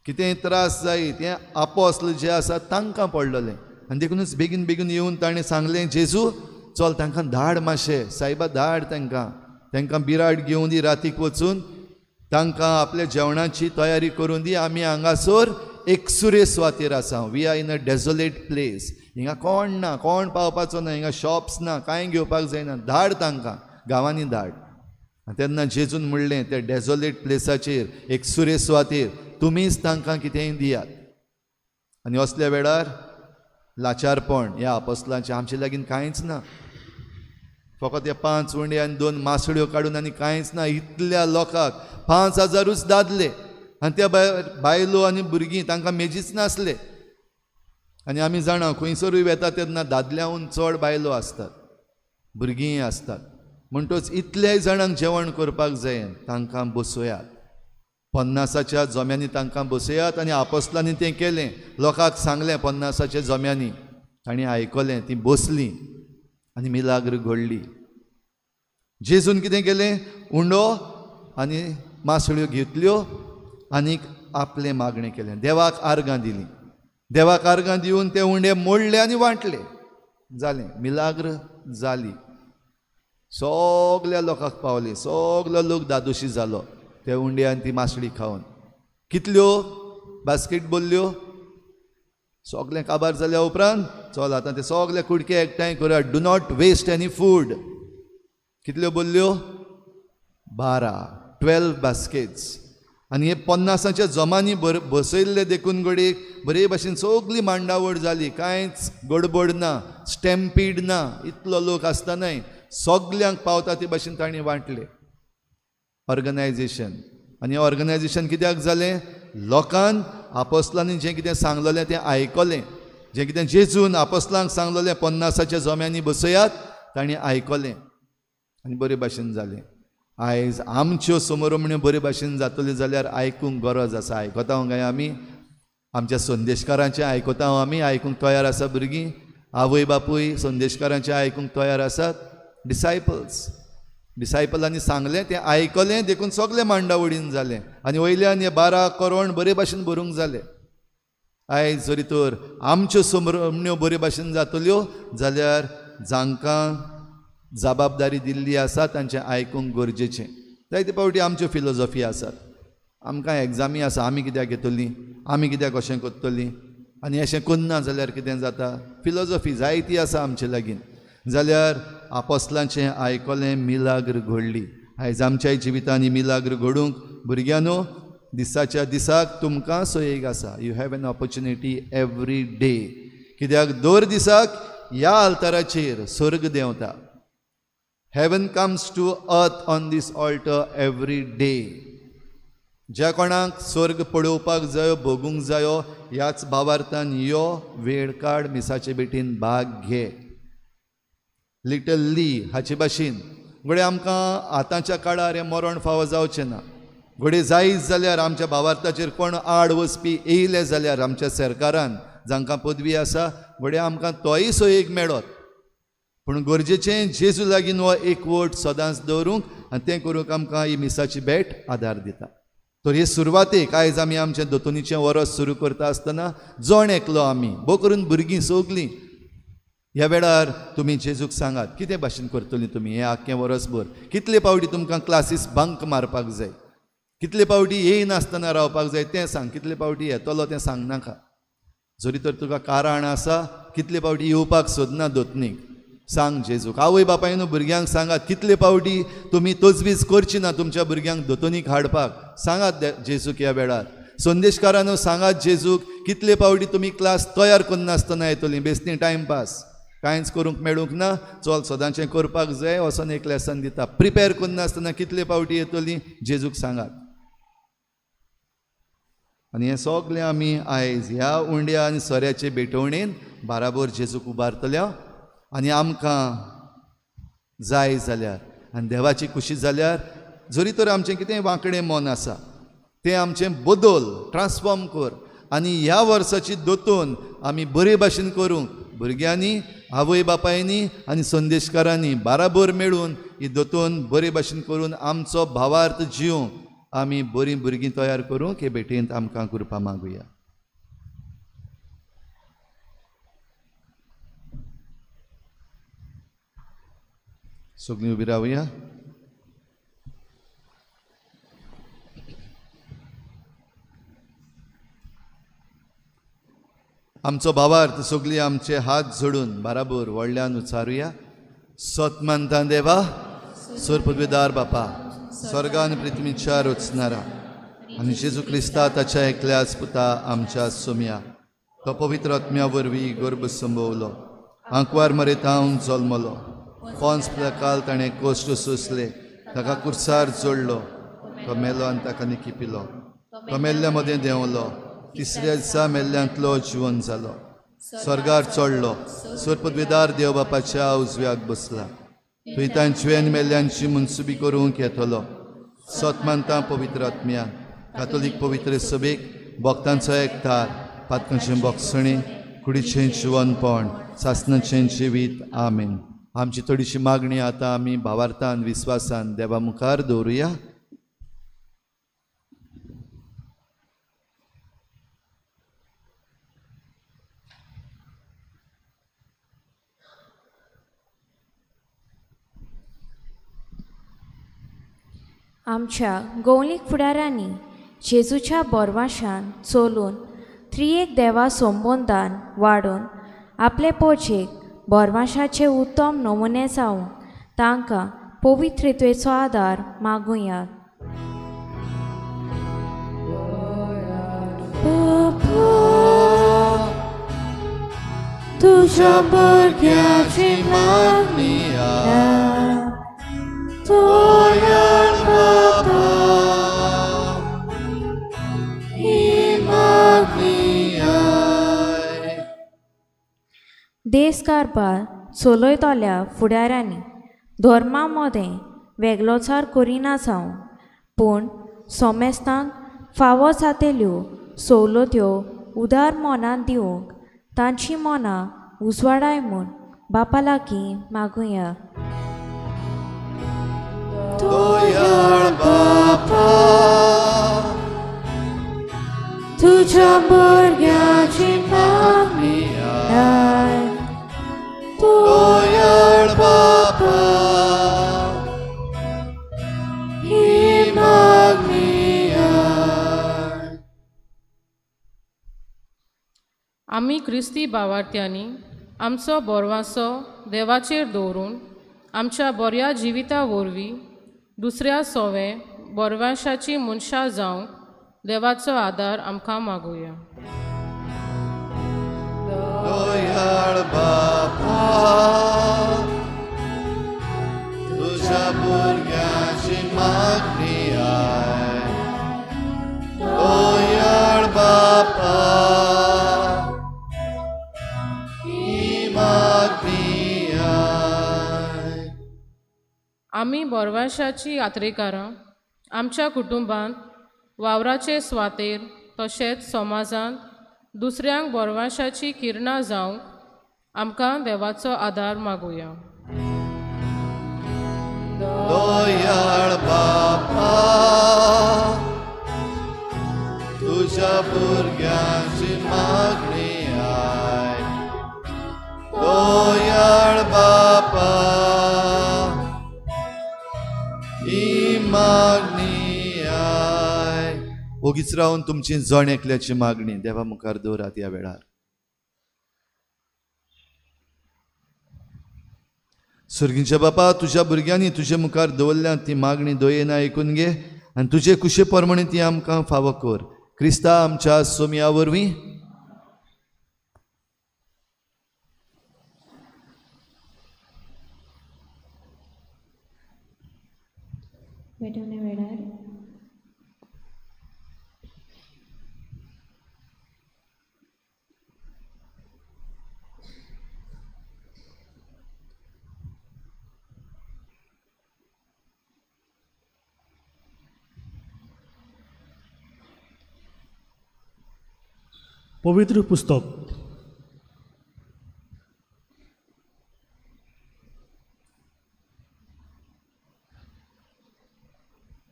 कितेंय त्रास जायत हें आपोस्ल जें आसा तांकां पडलेलें. आनी देखूनच बेगीन बेगीन येवन ताणें सांगलें जेजू चल तांकां धाड मातशें, सायबा धाड तांकां, तांकां बिराड घेवन दी, रातीक वचून तांकां आपल्या जेवणाची तयारी करून दी. आमी हांगासर एकसुरे सुवातेर आसा, we are in a desolate place, हिंगा कोण ना, कोण पावपाचो ना, हिंगा शॉप्स ना, कांय घेवपाक जायना, धाड तांकां गांवांनी धाड. तेन्ना जेजून म्हणलें त्या डेजोलेट प्लेसाचेर एकसुरे सुवातेर तुमीच तांकां कितेंय दियात. आनी असल्या वेळार लाचारपण ह्या आपोस्लांचें, आमचे लागीं कांयच ना, फकत हे 5 उंडे आनी 2 मासळ्यो काडून आनी कांयच ना. इतल्या लोकांक 5000ूच दादले आनी त्या बायलो आनी भुरगीं तांकां मेजीच नासले. आनी आमी जाणा खंयसरूय वेता तेन्ना दादल्याहून चड बायलो आसतात, भुरगींय आसतात. म्हणटच इतल्याय जाणांक जेवण करपाक जाय, तांकां बसयात, 50च्या जम्यांनी तांकां बसयात. आनी आपोस्लांनी तें केलें, लोकांक सांगलें 50च्या जम्यांनी, तांणी आयकलें, तीं बसलीं आनी मिलाग्र घडली. जेजून कितें केलें? उंडो आनी मासळ्यो घेतल्यो आनी आपलें मागणें केलें, देवाक आर्गां दिलीं. देवाक आर्गां दिवन ते उंडे मोडले आनी वांटले, जालें, मिलाग्र जाली. सगल्या लोकांक पावली, सगलो लोक दादोशी जालो ते उंडे आनी ती मासळी खावन. कितल्यो बास्केट भरल्यो? सगलें काबार जाल्या उपरांत चल आतां ते सगले कुडके एकठांय करात, do not waste any food. कितल्यो भरल्यो? 12, 12 बास्केट्स. आनी हे 50च्या जमांनी बसयल्ले देखून घडये बरे भाशेन सगली मांडावळ जाली, कांयच गडबड ना, स्टॅम्पीड ना, इतलो लोक आसतनाय सगल्यांक पावता ते भाशेन तांणी वांटले. ऑर्गनायजेशन. आनी ऑर्गनायजेशन कित्याक जालें? लोकान आपोस्लांनी जें कितें सांगलेलें तें आयकलें, जें कितें जेजून आपोस्लांक सांगलेलें 50 जोम्यांनी बसयात, तांणी आयकलें आनी बरे भाशेन जालें. आयज आमच्यो समोरमण्यो बरे भाशेन जातल्यो जाल्यार आयकूंक गरज आसा. आयकता काय आमी? आमच्या संदेशकारांचें आयकता आमी? आयकूंक तयार आसा भुरगीं? आवय बापूय संदेशकारांचें आयकूंक तयार आसात? डिसायपल्स, डिसायपलांनी सांगलें तें आयकलें, देखून सगळें मांडावळीन जालें आनी वयल्यान हे 12 करोड बरे भाशेन भरूंक जाले. आयज जरी तर आमच्यो समरमण्यो बरे भाशेन जातल्यो जाल्यार जांकां जबाबदारी दिल्ली आसा तांचें आयकूंक गरजेचें. जायते फावटी आमच्यो फिलोजॉफी आसात, आमकां एग्जामी आसा, आमी कित्याक घेतली, आमी कित्याक अशें करतलीं आनी अशें करना जाल्यार कितें जाता? फिलोजॉफी जायती आसा आमचे लागीं. जाल्यार आपोस्लांचें आयकलें, मिलाग्र घडली. आयज आमच्याय जिवितांनी मिलाग्र घडूंक भुरग्यांनो दिसाच्या दिसाक तुमकां सोयेक आसा. You have an opportunity every day. कित्याक दर दिसाक ह्या आल्ताराचेर स्वर्ग देंवता. Heaven comes to earth on this altar every day. ज्या कोणाक स्वर्ग पळोवपाक जायो, भोगूंक जायो, ह्याच भावार्थान यो, वेळ काड, मिसाचे भेटीन भाग घे. लिटल ली हाचे भाशेन घडये आमकां आतांच्या काळार हें मरण फावो जावचें ना. घडये जायच जाल्यार आमच्या भावार्थाचेर कोण आड वचपी येयले जाल्यार आमच्या सरकारान जांकां पदवी आसा घडये आमकां तोय सोयेक मेळत. पूण गरजेचें जेजू लागीं हो एकवट सदांच दवरूंक आनी तें करूंक आमकां ही मिसाची भेट आदार दिता. तर हे सुरवातेक आयज आमी आमचें दोतोनीचें वरस सुरू करता आसतना जण एकलो आमी भोव करून भुरगीं सगलीं ह्या वेळार तुमी जेजूक सांगात कितें भाशेन करतलीं तुमी हें आख्खें वरसभर. कितले फावटी तुमकां क्लासीस बंक मारपाक जाय, कितले फावटी येयनासतना रावपाक जाय तें सांग, कितले फावटी येतलो तें सांगनाका. जरी तर तुका कारण आसा कितले फावटी येवपाक सोदना दोतनीक, सांग जेजूक. आवय बापायन भुरग्यांक सांगात कितले फावटी तुमी तजवीज करची ना तुमच्या भुरग्यांक दोतोनीक हाडपाक, सांगात जेजूक ह्या वेळार. संदेशकारांनो सांगात जेजूक कितले फावटी तुमी क्लास तयार करनासतना येतली, बेसनी टायमपास, कांयच करूंक मेळूंक ना, चल सदांचें करपाक जाय वचोन एक लेसन दिता, प्रिपेर करनासतना कितले फावटी येतली जेजूक सांगात. आनी हें सगळें आमी आयज ह्या उंड्या आनी सोऱ्याचे भेटवणेन बाराबर जेजूक उबारतल्या. आनी आमकां जाय जाल्यार आनी देवाची खुशी जाल्यार जरी तर आमचें कितें वांकडें मन आसा तें आमचें बदल, ट्रान्सफॉर्म कर आनी ह्या वर्साची दोतोन आमी बरे भाशेन करूंक भुरग्यांनी, आवय बापायनी आनी संदेशकारांनी बाराबर मेळून ही दोतोन बरे भाशेन करून आमचो भावार्थ जिवंक आमी बरीं भुरगीं तयार करूंक हे भेटेंत आमकां कृपा मागुया. सगळीं उबी रावया. आमचो भावार्थ सगळीं आमचे हात जोडून बाराबर व्हडल्यान उच्चारुया. सत मानता देवा, सोरपदवेदार बापा, स्वर्गान पृथ्वीच्या रचणारा आनी जेजू क्रिस्ता ताच्या एकल्याच पुता आमच्या सोम्या, तो पवित्र आत्म्या वरवीं गर्भ संभवलो, आंकवार मरेतावन जल्मलो, पोन्स प्लकाल ताणें कश्ट सोंसले, ताका कुर्सार जोडलो, तो मेलो आनी ताका निकिपिलो, तो मेल्ल्या मदें देंवलो, तिसऱ्या दिसा मेल्ल्यांतलो जिवन जालो, स्वर्गार चडलो, सोरपदवेदार देव बापाच्या उजव्याक बसला, थंय तांची आनी मेल्ल्यांची मनसुबी करूंक येतलो. सत मानता पवित्र आत्म्या, कातोलीक पवित्र सभेक, भक्तांचो एकतार, पातकांचें बोगसणें, कुडीचें जिवनपण, सासनाचें जिवीत. आमेन. आमची थोडीशी मागणी आतां आमी भावार्थान विस्वासान देवा मुखार दवरुया. आमच्या गोवलीक फुडारांनी जेजूच्या बोरवाशान चलून त्रियेक देवा संबंदान वाडून आपले पोजेक बोरवाशाचे उत्तम नमुने जावंक तांकां पवित्रतेचो आदार मागुया. तुझ्या भुरग्याची मागणी देश कारभार चलयतल्या फुडाऱ्यांनी धर्मा मदें वेगळोचार करिना जावं, पूण सोमेस्तांक फावो जातेल्यो सवलत्यो उदार मनान दिवंक तांची मनां उजवाडाय म्हूण बापा लागीं मागुया. दयाळ बापा तुझ्या भुरग्याची मागणी आय. दयाळ बापा ही मागणी आय. आमी क्रिस्ती भावार्थ्यांनी आमचो बोरवासो देवाचेर दवरून आमच्या बऱ्या जिविता वरवीं दुसऱ्या सोवे बोरवाशाची मनशां जावंक देवाचो आदार आमकां मागुया. दयाळ बापा तुझ्या भुरग्याची मागणी आय. दयाळ बापा ही मागणी आय. आमी बोरवाशाची यात्रेकारां आमच्या कुटुंबांत वावराचे स्वातेर तशेंच समाजांत दुसऱ्यांक बोरवाशाची किरणां जावंक आमकां देवाचो आदार मागुया. दयाळ बापा तुझ्या भुरग्याची मागणी आय. दयाळ बापा ही मागणी आय. ओगीच रावन तुमची जण एकल्याची मागणी देवा मुखार दवरात ह्या वेळार. सर्गीच्या बापा तुज्या भुरग्यांनी तुजे मुखार दवरल्या ती मागणी दयेन आयकून घे आनी तुजे कुशे प्रमाणे ती आमकां फावो कर. क्रिस्ता आमच्या सोमया वरवीं. भेटवणे वेळार पवित्र पुस्तक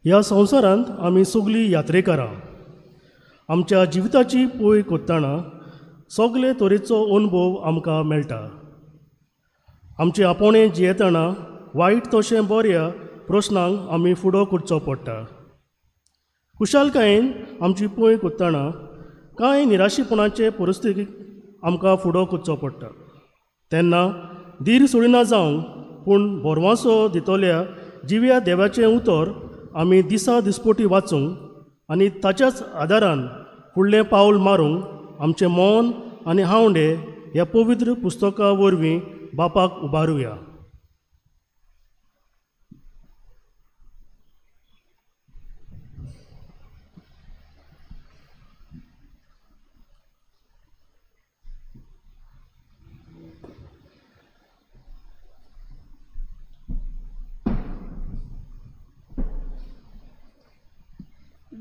ह्या संवसारांत आमी सगळीं यात्रेकारां. आमच्या जिविताची पळय करतना सगळे तरेचो अनुभव आमकां मेळटा. आमचे आपोणे जियेतना वायट तशें बऱ्या प्रस्नांक आमी फुडो करचो पडटा. खुशालकायेन आमची पळय करतना कांय निराशीपणाचे परिस्थितीक आमकां फुडो करचो पडटा. तेन्ना धीर सोडिना जावंक पूण भरवासो दितल्या जिव्या देवाचें उतर आमी दिसा दिसपोटी वाचूंक आनी ताच्याच आदारान फुडलें पावल मारूंक आमचें मन आनी हांवडे ह्या पवित्र पुस्तका वरवीं बापाक उबारुया.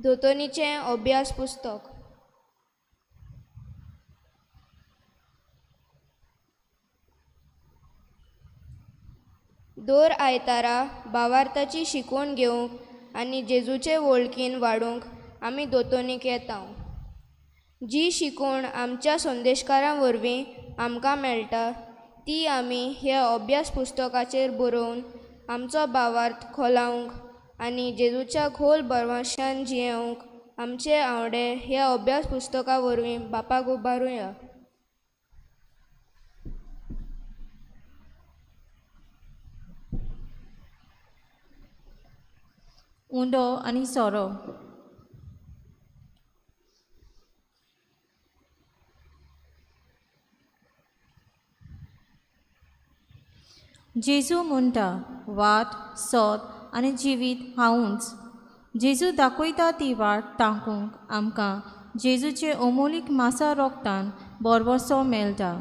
दोतोनीचें अभ्यास पुस्तक. दर आयतारा भावार्थाची शिकवण घेवंक आनी जेजूचे वळखीन वाडूंक आमी दोतोनीक येता. जी शिकवण आमच्या संदेशकारां वरवीं आमकां मेळटा ती आमी ह्या अभ्यास पुस्तकाचेर बरोवन आमचो भावार्थ खोलावंक आनी जेजूच्या खोल भरवंशान जियेवंक आमचे आवडे ह्या अभ्यास पुस्तका वरवीं बापाक उबारुया. उंडो आनी सोरो. जेजू म्हणटा, वाट सोद आनी जिवीत हांवूच. जेजू दाखयता ती वाट ताकूंक आमकां जेजूचे अमोलीक मासा रोगतान बरवसो मेळटा.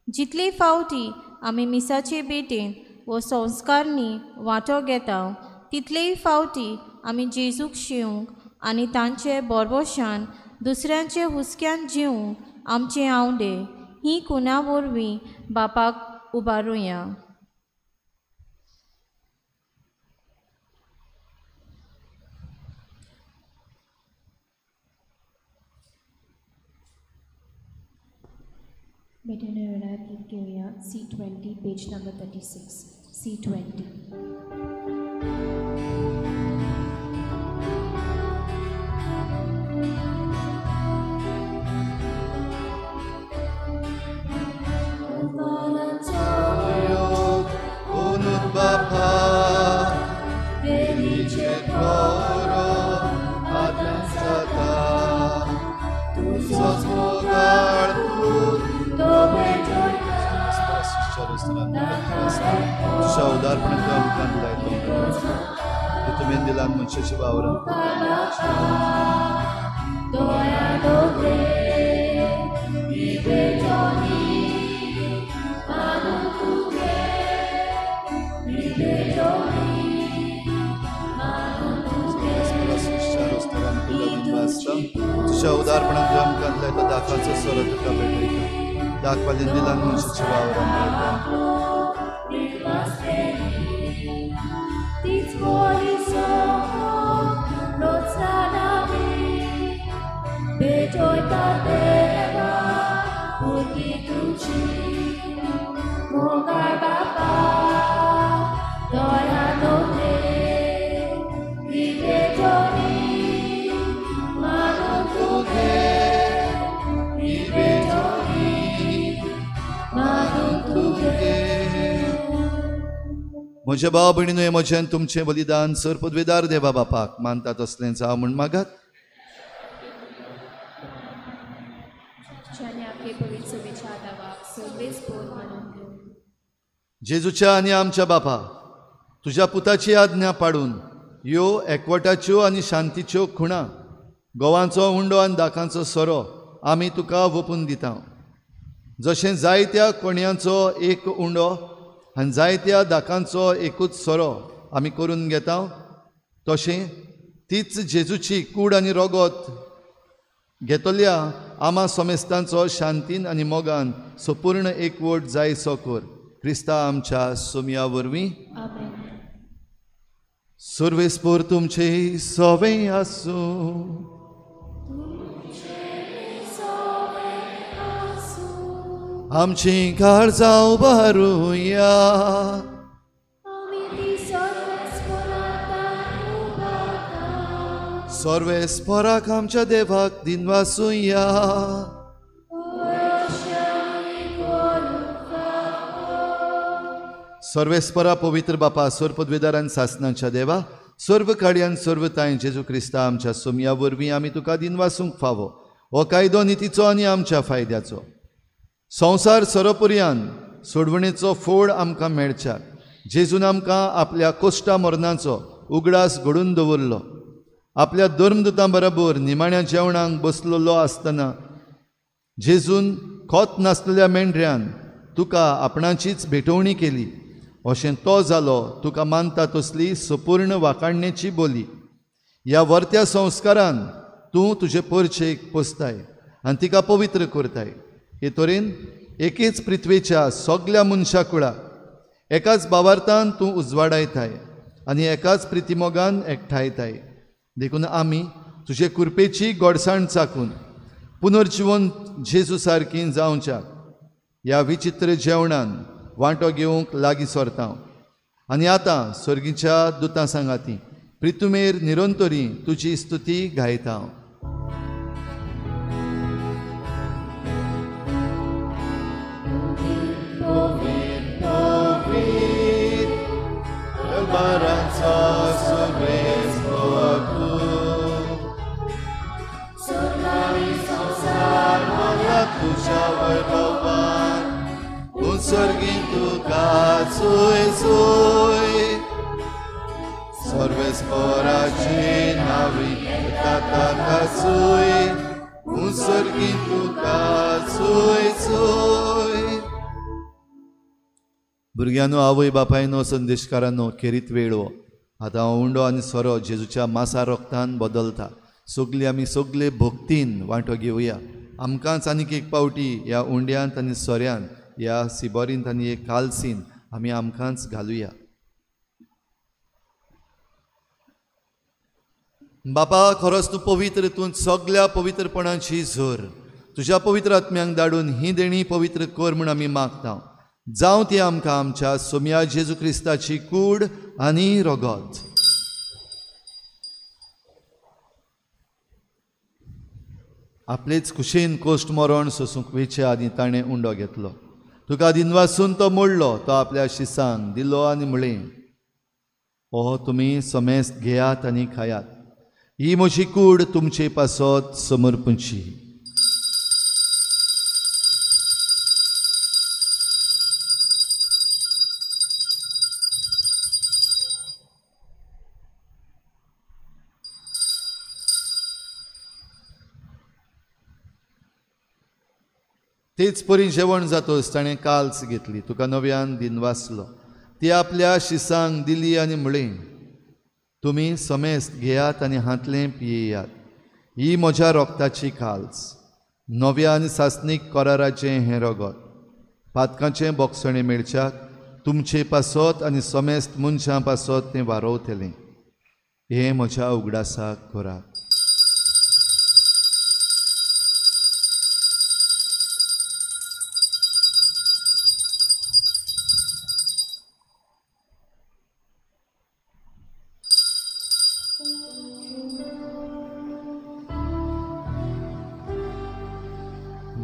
जितले फावटी आमी मिसाचे भेटेन वो संस्कारनी वांटो घेता तितलेय फावटी आमी जेजूक शिवंक आनी तांचे बोरबोशान दुसऱ्यांचे हुस्क्यान जिवंक आमचे आवडे ही खुणा वरवीं बापाक उबारुया. भेटेन वेळार गीत घेवया C20 page number 36 C20. तुझ्या उदारपणान तूं आमकां लायतो तुवें दिला मनशाच्या वावरान तुझ्या उदारपणान तूं आमकां लायतो दाखाचो सोरो तुका भेटयता दाखवालीन दिला मनशाच्या वावरान म्हज्या भाव भयणीनो हें म्हजें आनी तुमचें बलिदान सर पदवेदार देवा बापाक मानता तसलें जावं म्हूण मागात. जेजूच्या आनी आमच्या बापा तुज्या पुताची आज्ञा पाडून ह्यो एकवटाच्यो आनी शांतीच्यो खुणा गोवांचो उंडो आनी दाकांचो सोरो आमी तुका वोपून दिता. जशें जायत्या कोणयांचो एक उंडो आनी जायत्या दाकांचो एकूच सोरो आमी करून घेता तशें तीच जेजूची कूड आनी रोगोत घेतल्या आमा समेस्तांचो शांतीन आनी मोगान संपूर्ण एकवट जायसो कर क्रिस्ता आमच्या सोमया वरवीं. सर्वेस्पोर तुमचे सवे आसूं. आमची काळजां उबारुया. सर्वेस्पोराक आमच्या देवाक दिनवासुया. सर्वेस्परा पवित्र बापा सर्व पदवेदार आनी सासनाच्या देवा सर्व काडयान सर्व तांय जेजू क्रिस्ता आमच्या सोमया वरवीं आमी तुका दिनवासूंक फावो. हो कायदो नितीचो आनी आमच्या फायद्याचो संवसार सरोपर्यान सोडवणेचो फोड आमकां मेळच्याक जेजून आमकां आपल्या कोश्टा मरणाचो उगडास घडून दवरलो. आपल्या धर्मदुतां बरोबर निमाण्या जेवणाक बसलेलो आसतना जेजून खोत नासलेल्या मेंढऱ्यान तुका आपणाचीच भेटवणी केली. अशें तो जालो तुका मानता तसली संपूर्ण वाखाणणेची बोली. ह्या वर्त्या संस्कारान तूं तुजे परचेक पोसताय आनी तिका पवित्र करताय. हे तरेन एकेच पृथ्वेच्या सगल्या मनशा कुळाक एकाच बावार्थान तूं उजवाडायताय आनी एकाच प्रितिमोगान एकठांयताय. देखून आमी तुजे कृपेची गोडसाण चाकून पुनर्जिवन जेजू सारकी जावच्याक ह्या विचित्र जेवणान वांटो घेवंक लागीं सरता. आनी आतां सर्गीच्या दुतां सांगाती प्रितुमेर निरंतरी तुजी स्तुती गायता. तुझ्या वैभवान उत्सर्गी तुका सोय सोय सर्वेस्पराची नावी ताका सोय उत्सर्गी तुका सोय सोय. भुरग्यांनो, आवय बापायनो, संदेशकारांनो, खेरीत वेळ हो. आतां उंडो आनी सोरो जेजूच्या मासा रोगतान बदलता. सगली आमी सगले भक्तीन वांटो घेवया. आमकांच आनीक एक पावटी ह्या उंड्यांत आनी सोऱ्यांत, ह्या सिबोरींत आनी एक कालसीन आमी आमकांच घालुया. बापा, खरोच तूं पवित्र, तूं सगल्या पवित्रपणाची झर. तुज्या पवित्र आत्म्यांक धाडून ही देणी पवित्र कर म्हूण आमी मागता. जावं ती आमकां आमच्या सोम्या जेजू क्रिस्ताची कूड आनी रगत. आपलेच खुशेन कोश्ट मरण सोसूंक वेचे आदी ताणें उंडो घेतलो. तुका दिनवासून तो मोडलो, तो आपल्या शिसांक दिलो आनी म्हळें, ओ तुमी समेस्त घेयात आनी खायात, ही म्हजी कूड तुमचे पासत समर्पणची. तेच परी जेवण जातोच ताणें काल्स घेतली, तुका नव्यान दिनवासलो, ती आपल्या शिसांक दिली आनी म्हळें, तुमी समेस्त घेयात आनी हांतलें पियेयात, ही म्हज्या रोगताची काल्स, नव्या आनी सासणीक कराराचें हें रगत, पातकांचें बोगसणें मेळच्याक तुमचे पासत आनी समेस्त मनशां पासत तें वारोवतलें. हें म्हज्या उगडासाक करात.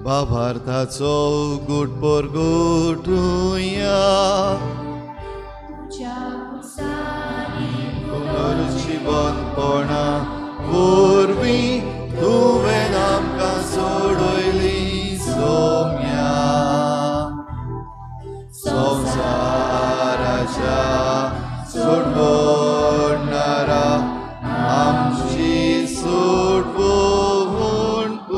बाभार्थाचो गुट परगुटुया, पुनर्जिवनपणा वरवीं तुवें आमकां सोडयली सोम्या. संवसाराच्या सोडवणारा आमची सोडवण कर.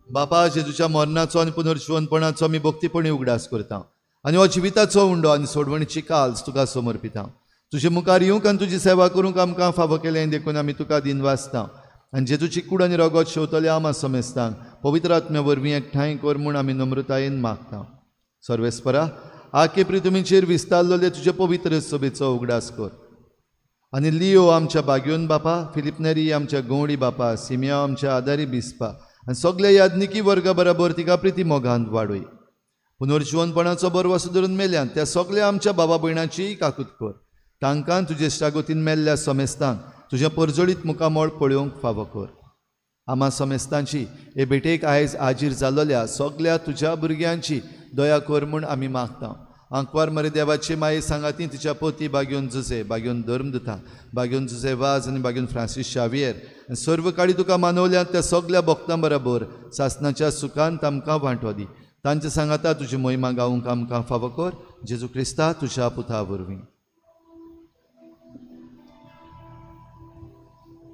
बापा, जेजूच्या मरणाचो आनी पुनर्जिवनपणाचो आमी भक्तीपणी उगडास करता आनी हो जिविताचो उंडो आनी सोडवणीची काल्स तुका समर्पिता. तुजे मुखार येवंक आनी तुजी सेवा करूंक आमकां फावो केलें देखून आमी तुका दिनवासता. आनी जेजूची कूड आनी रगत शेवतले आमा समेस्तांक पवित्र आत्म्या वरवीं एकठांय कर म्हूण आमी नम्रतायेन मागता. सर्वेस्परा, आखे प्रितुमीचेर विस्तारलेले तुजे पवित्र सभेचो उगडास कर आनी लियो आमच्या बाग्योन बापा, फिलिप नेरी आमच्या गवडी बापा, सिमिया आमच्या आदारी बिस्पा आनी सगल्या याज्ञिकी वर्गा बराबर तिका प्रिती मोगांत वाडय. पुनर्जिवनपणाचो बरवासो धरून मेल्यान त्या सगल्या आमच्या बाबा भयणाची काकूत कर. तांकां तुजे इश्टागतीन मेल्ल्या समेस्तांक तुजें परजळीत मुखामळ पळोवंक फावो कर. आमा समेस्तांची हे भेटेक आयज आजीर जाल्ल्या सगल्या तुज्या भुरग्यांची दया कर म्हूण आमी मागता. आंकवार मरे देवाची माये सांगाती तिच्या पोती बाग्योन जुजे, बाग्योन धर्मदुता, बाग्योन जुजे वाज आनी बाग्योन फ्रांसीस शावियर आनी सर्व काळी तुका मानवल्यात त्या सगल्या भक्तां बराबर सासनाच्या सुखान आमकां वांटो दी. तांच्या सांगाता तुजी मोहिमा गावंक आमकां फावो कर. जेजू क्रिस्ता तुज्या पुता वरवीं.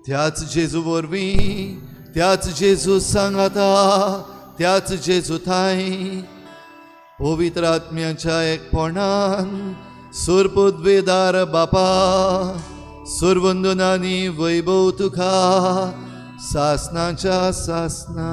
त्याच जेजू वरवीं, त्याच जेजू सांगाता, त्याच जेजू थांय पवित्र आत्म्याच्या एकपणान सुरपुद्वेदार बापा, सुरवंदनानी वैभव तुका सासनाच्या सासना.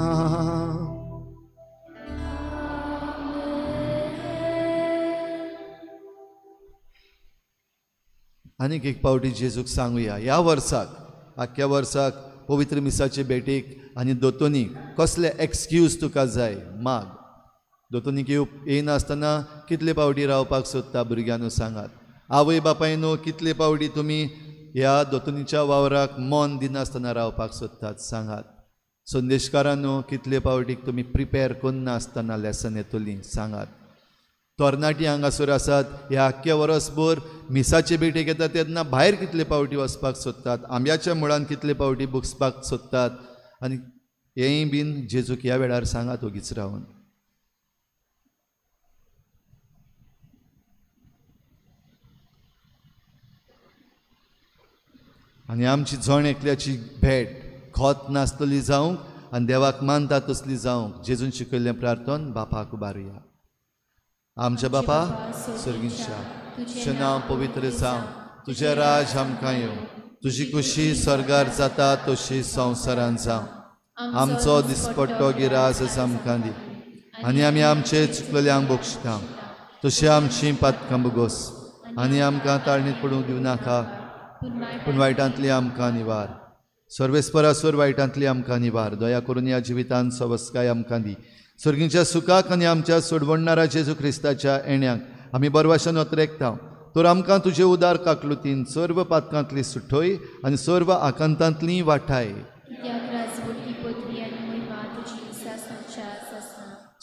आनीक एक पावटी जेजूक सांगुया, ह्या वर्साक, आख्ख्या वर्साक पवित्र मिसाचे भेटीक आनी दोतोनीक कसले एक्सक्यूज तुका जाय माग. दोतोनीक येयनासतना कितले पावटी रावपाक सोदता भुरग्यांनो सांगात. आवय बापायनो कितले पावटी तुमी ह्या दोतोनीच्या वावराक मन दिनासतना रावपाक सोदतात सांगात. संदेशकारांनो कितले पावटीक तुमी प्रिपेर करनासतना लेसन येतली सांगात. तरणाटी हांगासर आसात ह्या आख्ख्या वरसभर मिसाचे भेटेक येता तेन्ना भायर कितले पावटी वचपाक सोदतात, आंब्याच्या मुळान कितले पावटी बुकसपाक सोदतात आनी हेंय बीन जेजूक ह्या वेळार सांगात ओगीच रावन. आनी आमची जण एकल्याची भेट खोत नासतली जावंक आनी देवाक मानता तसली जावंक जेजून शिकयल्लें प्रार्थन बापाक उबारुया. आमच्या बापा सर्गींच्या, तुजें नांव पवित्र जावं, तुजें राज आमकां येवं, तुजी खुशी स्वर्गार जाता तशी संवसारांत जावं. आमचो दिसपट्टो गिरास आमकां दी आनी आमी आमचे चुकलेल्यांक बक्षिता तशी आमची पातकां बोगोस आनी आमकां ताळणीत पडूंक दिवं नाका, पूण वायटांतली आमकां निवार. सर्वेस्परासर वायटांतली आमकां निवार. दया करून ह्या जिवितांत सवस्काय आमकां दी. सर्गींच्या सुखाक आनी आमच्या सोडवणणारा जेजू क्रिस्ताच्या येण्याक आमी बरवाशान अत्रेकता. तर आमकां तुजे उदार काकलुतीन सर्व पातकांतली सुठय आनी सर्व आकांतांतली वाठाय.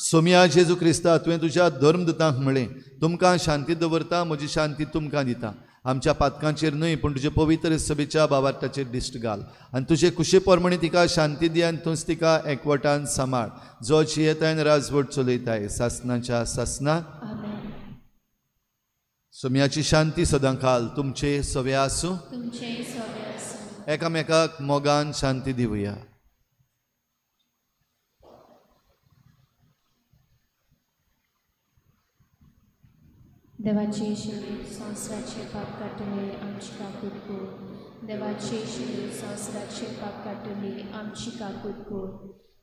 सोम्या जेजू क्रिस्ता, तुवें तुज्या धर्मदूतांक म्हळें, तुमकां शांती दवरता, म्हजी शांती तुमकां दिता. आमच्या पातकांचेर न्हय पूण तुजे पवित्र सभेच्या बावार्थाचेर दिश्ट घाल आनी तुजे कुशे प्रमाणे तिका शांती दी आनी तूंच तिका एकवटान सांबाळ, जो जियेताय आनी राजवट चलयताय सासनाच्या सासना. सोम्याची शांती सदां काल तुमचे सवे आसूं. एकामेकाक मोगान शांती दिवया. देवाचे शिरे संवसाराचे पाप काडटले आमची काकूत कर. देवाचे शिरे संवसाराचे पाप काडटले आमची काकूत कर.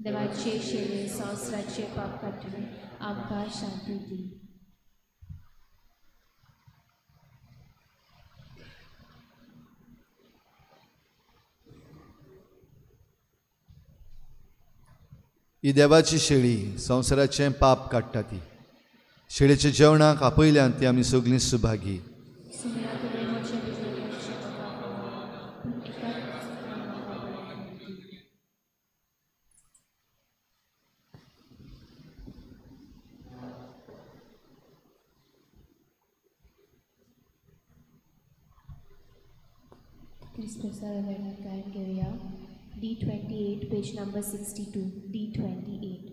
देवाचे शिरे संवसाराचे पाप काडटले आमकां शांती दी. ही देवाची शेळी संवसाराचें पाप काडटा. ती शेळेच्या जेवणाक आपयल्यान ती आमी सगळीं सुभागी. गायन घेवया. D28 page number 62. D28.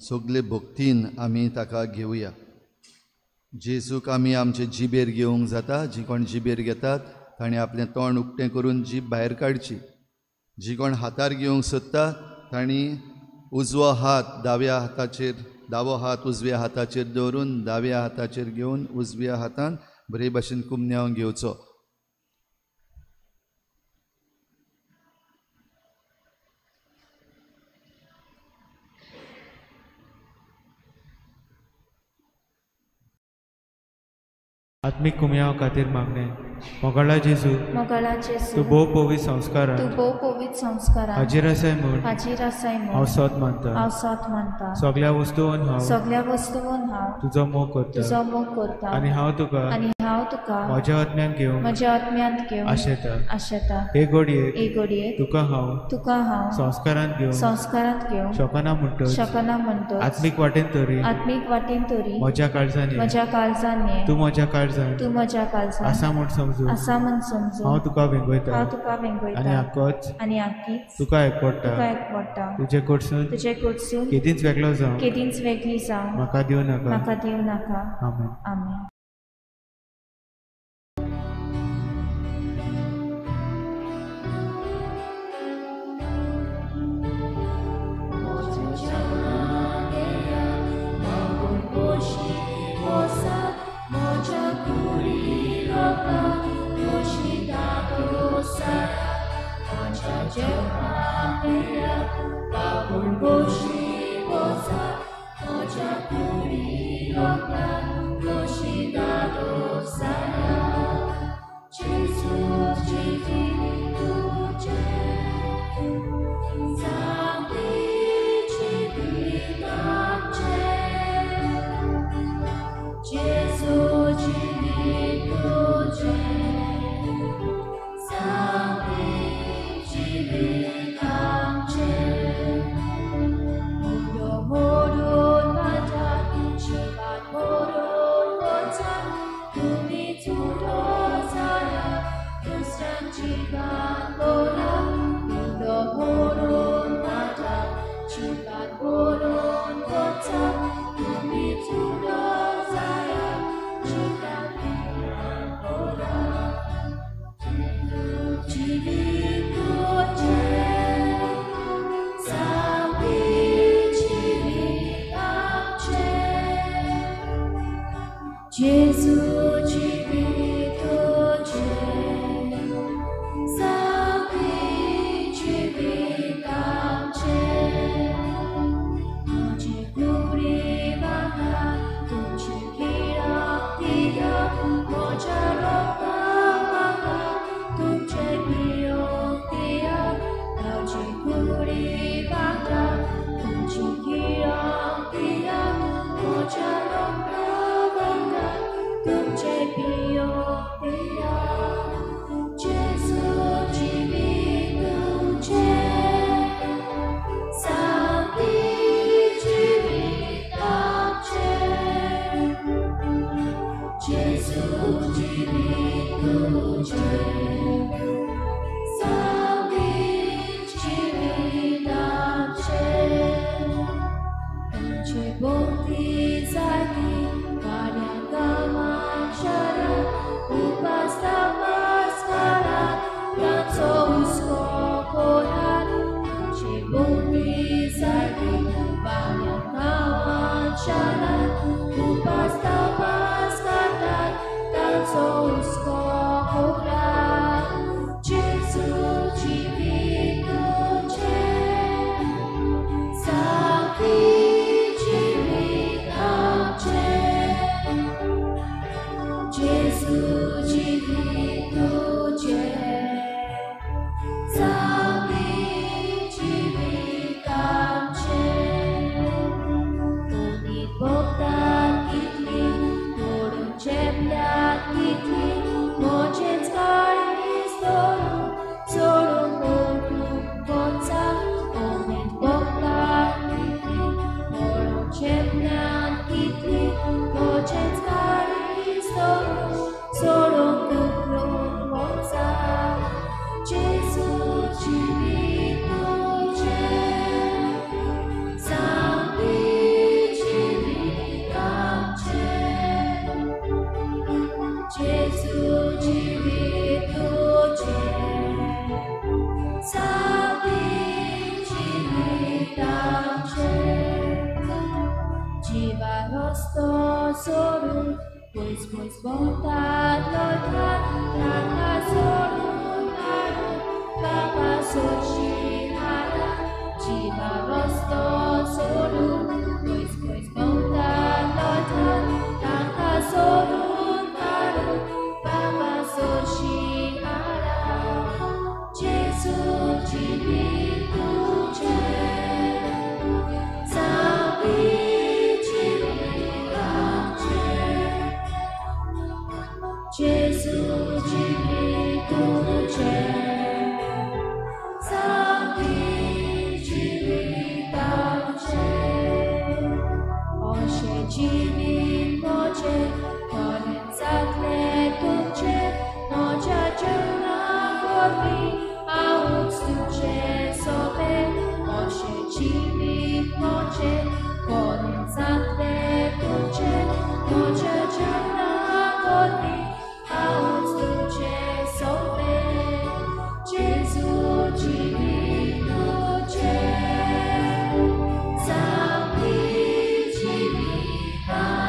सगले भक्तीन आमी ताका घेवया. जेजूक आमी आमचे जिबेर घेवंक जाता. जी कोण जिबेर घेतात ताणें आपलें तोंड उक्तें करून जीब भायर काडची. जी कोण हातार घेवंक सोदता तांणी उजवो हात दाव्या हाताचेर, दावो हात उजव्या हाताचेर दवरून दाव्या हाताचेर घेवन उजव्या हातान बरे भाशेन कुमन्यांव घेवचो. आत्मीक कुमयांव खातीर मागणें. मोगाळा जेजू, मोगाळा जेजू, तूं भोव पवित्र संस्कारान, तूं भोव पवित्र संस्कारान हाजीर आसाय म्हूण, हाजीर आसाय म्हूण हांव सोद मानता, हांव सोद मानता. सगळ्या वस्तून हांव, सगळ्या वस्तून हांव तुजो मोग करता, तुजो मोग करता. आनी हांव तुका, आनी हांव तुका म्हज्या आत्म्यान घेवन, म्हज्या आत्म्यांत घेवन आशेता, आशेता. हे घडयेक, हे घडयेक तुका हांव, तुका हांव संस्कारांत घेवन, संस्कारांत घेवन शकना म्हणटच, शकना म्हणटच आत्मीक वाटेन तरी, आत्मीक वाटेन तरी म्हज्या काळजान, म्हज्या काळजान तूं म्हज्या काळजान, तूं म्हज्या काळजान आसा म्हूण समजून, आसा म्हूण समजून हांव तुका वेंगयता, हांव तुका वेंगयता. आनी आकोच, आनी आकीच तुका एकवटा, तुका एकवटा. तुजे कडसून, तुजे कडसून केदींच वेगळो जावं, केदींच वेगळी जावं म्हाका दिवं नाका, म्हाका दिवं नाका. आमेन. आमेन. Mundo, mundo, जेजू जिवीत तुजें, जावपी जिवीत आमचें. म्हजे कुडी म्हाका तुजी किरक दिया, म्हज्या रोगता म्हाका तुमचें पियोक दिया. म्हजे कुडी म्हाका तुजी किरक दिया, म्हज्या रोगता म्हाका तुमचें पियोक दिया. जेजू जिवीत तुजें, जावपी जिवीत आमचें. जेजू जिवीत तुजें, जावपी जिवीत आमचें. तुमचे भोंवती जाती वाड्या गांवां शारांत उपास तपास करात, तांचो हुस्को करात. तुमचे भोंवती जाती वाड्या गांवां शारांत उपास तपास करतात, तांचो हुस्को करात. जेजू जिवीत तुजें, जावपी जिवीत आमचें. जेजू जिवीत तुजें, जावपी जिवीत आमचें. उमेद भोगतात कितली, मोडून चेपल्यात कितली, म्हजेंच काळीज धरून सोडून उठूंक वचा. उमेद भोगतात कितली, मोडून चेपल्यात कितली, म्हजेंच काळीज धरून सोडून उठूंक वचा. जेजू जिवीत तुजें, जावपी जिवीत आमचें. जेजू जिवीत तुजें, जावपी जिवीत आमचें. जिवा रस्तो सोडून पयस पयस भोंवतात लोटात, तांकां सोडून हाडून बाबा सोडशी हाडात. जिवा रस्तो सोडून पयस पयस भोंवतात लोटात, तांकां सोडून हाडून बाबा सोडशी हाडात. जेजू जिवीत तुजें, जावपी जिवीत आमचें. जेजू जिवीत तुजें, जावपी जिवीत आमचें. अशें जिवीत म्हजें खरें जातलें तुमचें, म्हज्या जिवना वरवीं हांवूच तुजें सोबें. अशें जिवीत म्हजें खरें जातलें तुमचें, म्हज्या जिवना वरवीं हांवूच तुजें सोबें. जेजू जिवीत तुजें, जावपी जिवीत आमचें.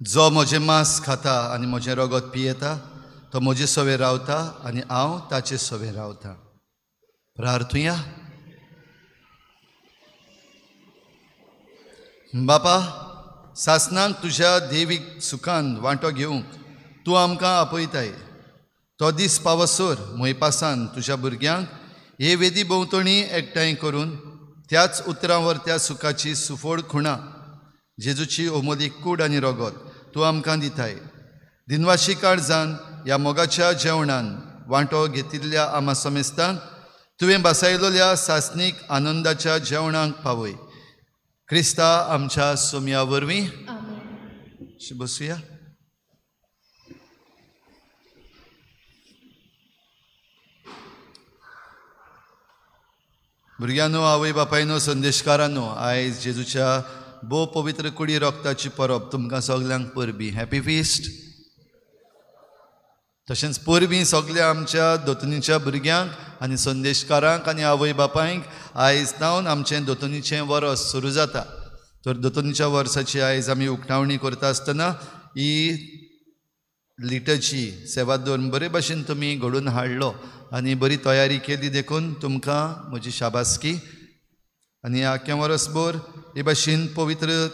जो म्हजें मांस खाता आनी म्हजें रगत पियेता तो म्हजे सवे रावता आनी हांव ताचे सवे रावता. प्रार्थुया. बापा, सासनाक तुज्या देवीक सुखान वांटो घेवंक तूं आमकां आपयताय. तो दीस पावसर मोयपासान तुज्या भुरग्यांक हे वेदी भोंवतणी एकठांय करून त्याच उतरां त्या सुखाची सुफोड खुणा जेजूची ओमोली कूड आनी रगत तूं आमकां दिताय. दिनवाशी काळजान ह्या मोगाच्या जेवणान वांटो घेतिल्ल्या आमा समेस्तांक तुवें बसायलोल्या सासणीक आनंदाच्या जेवणाक पावय. क्रिस्ता आमच्या सोम्या वरवीं. बसुया. भुरग्यांनो, आवय बापायनो, संदेशकारांनो, आयज जेजूच्या भोव पवित्र कुडी रोगताची परब तुमकां सगल्यांक परबी. Happy feast. तशेंच परबी सगल्या आमच्या दोतोनीच्या भुरग्यांक आनी संदेशकारांक आनी आवय बापायंक. आयज जावन आमचें दोतोनीचें वर्स सुरू जाता. तर दोतोनीच्या वर्साची आयज आमी उक्तावणी करता आसतना ही लिटर्जी सेवा दवरून बरे भाशेन तुमी घडोवन हाडलो आनी बरी तयारी केली देखून तुमकां म्हजी शाबासकी. आनी आख्खें वर्सभर हे भाशेन पवित्र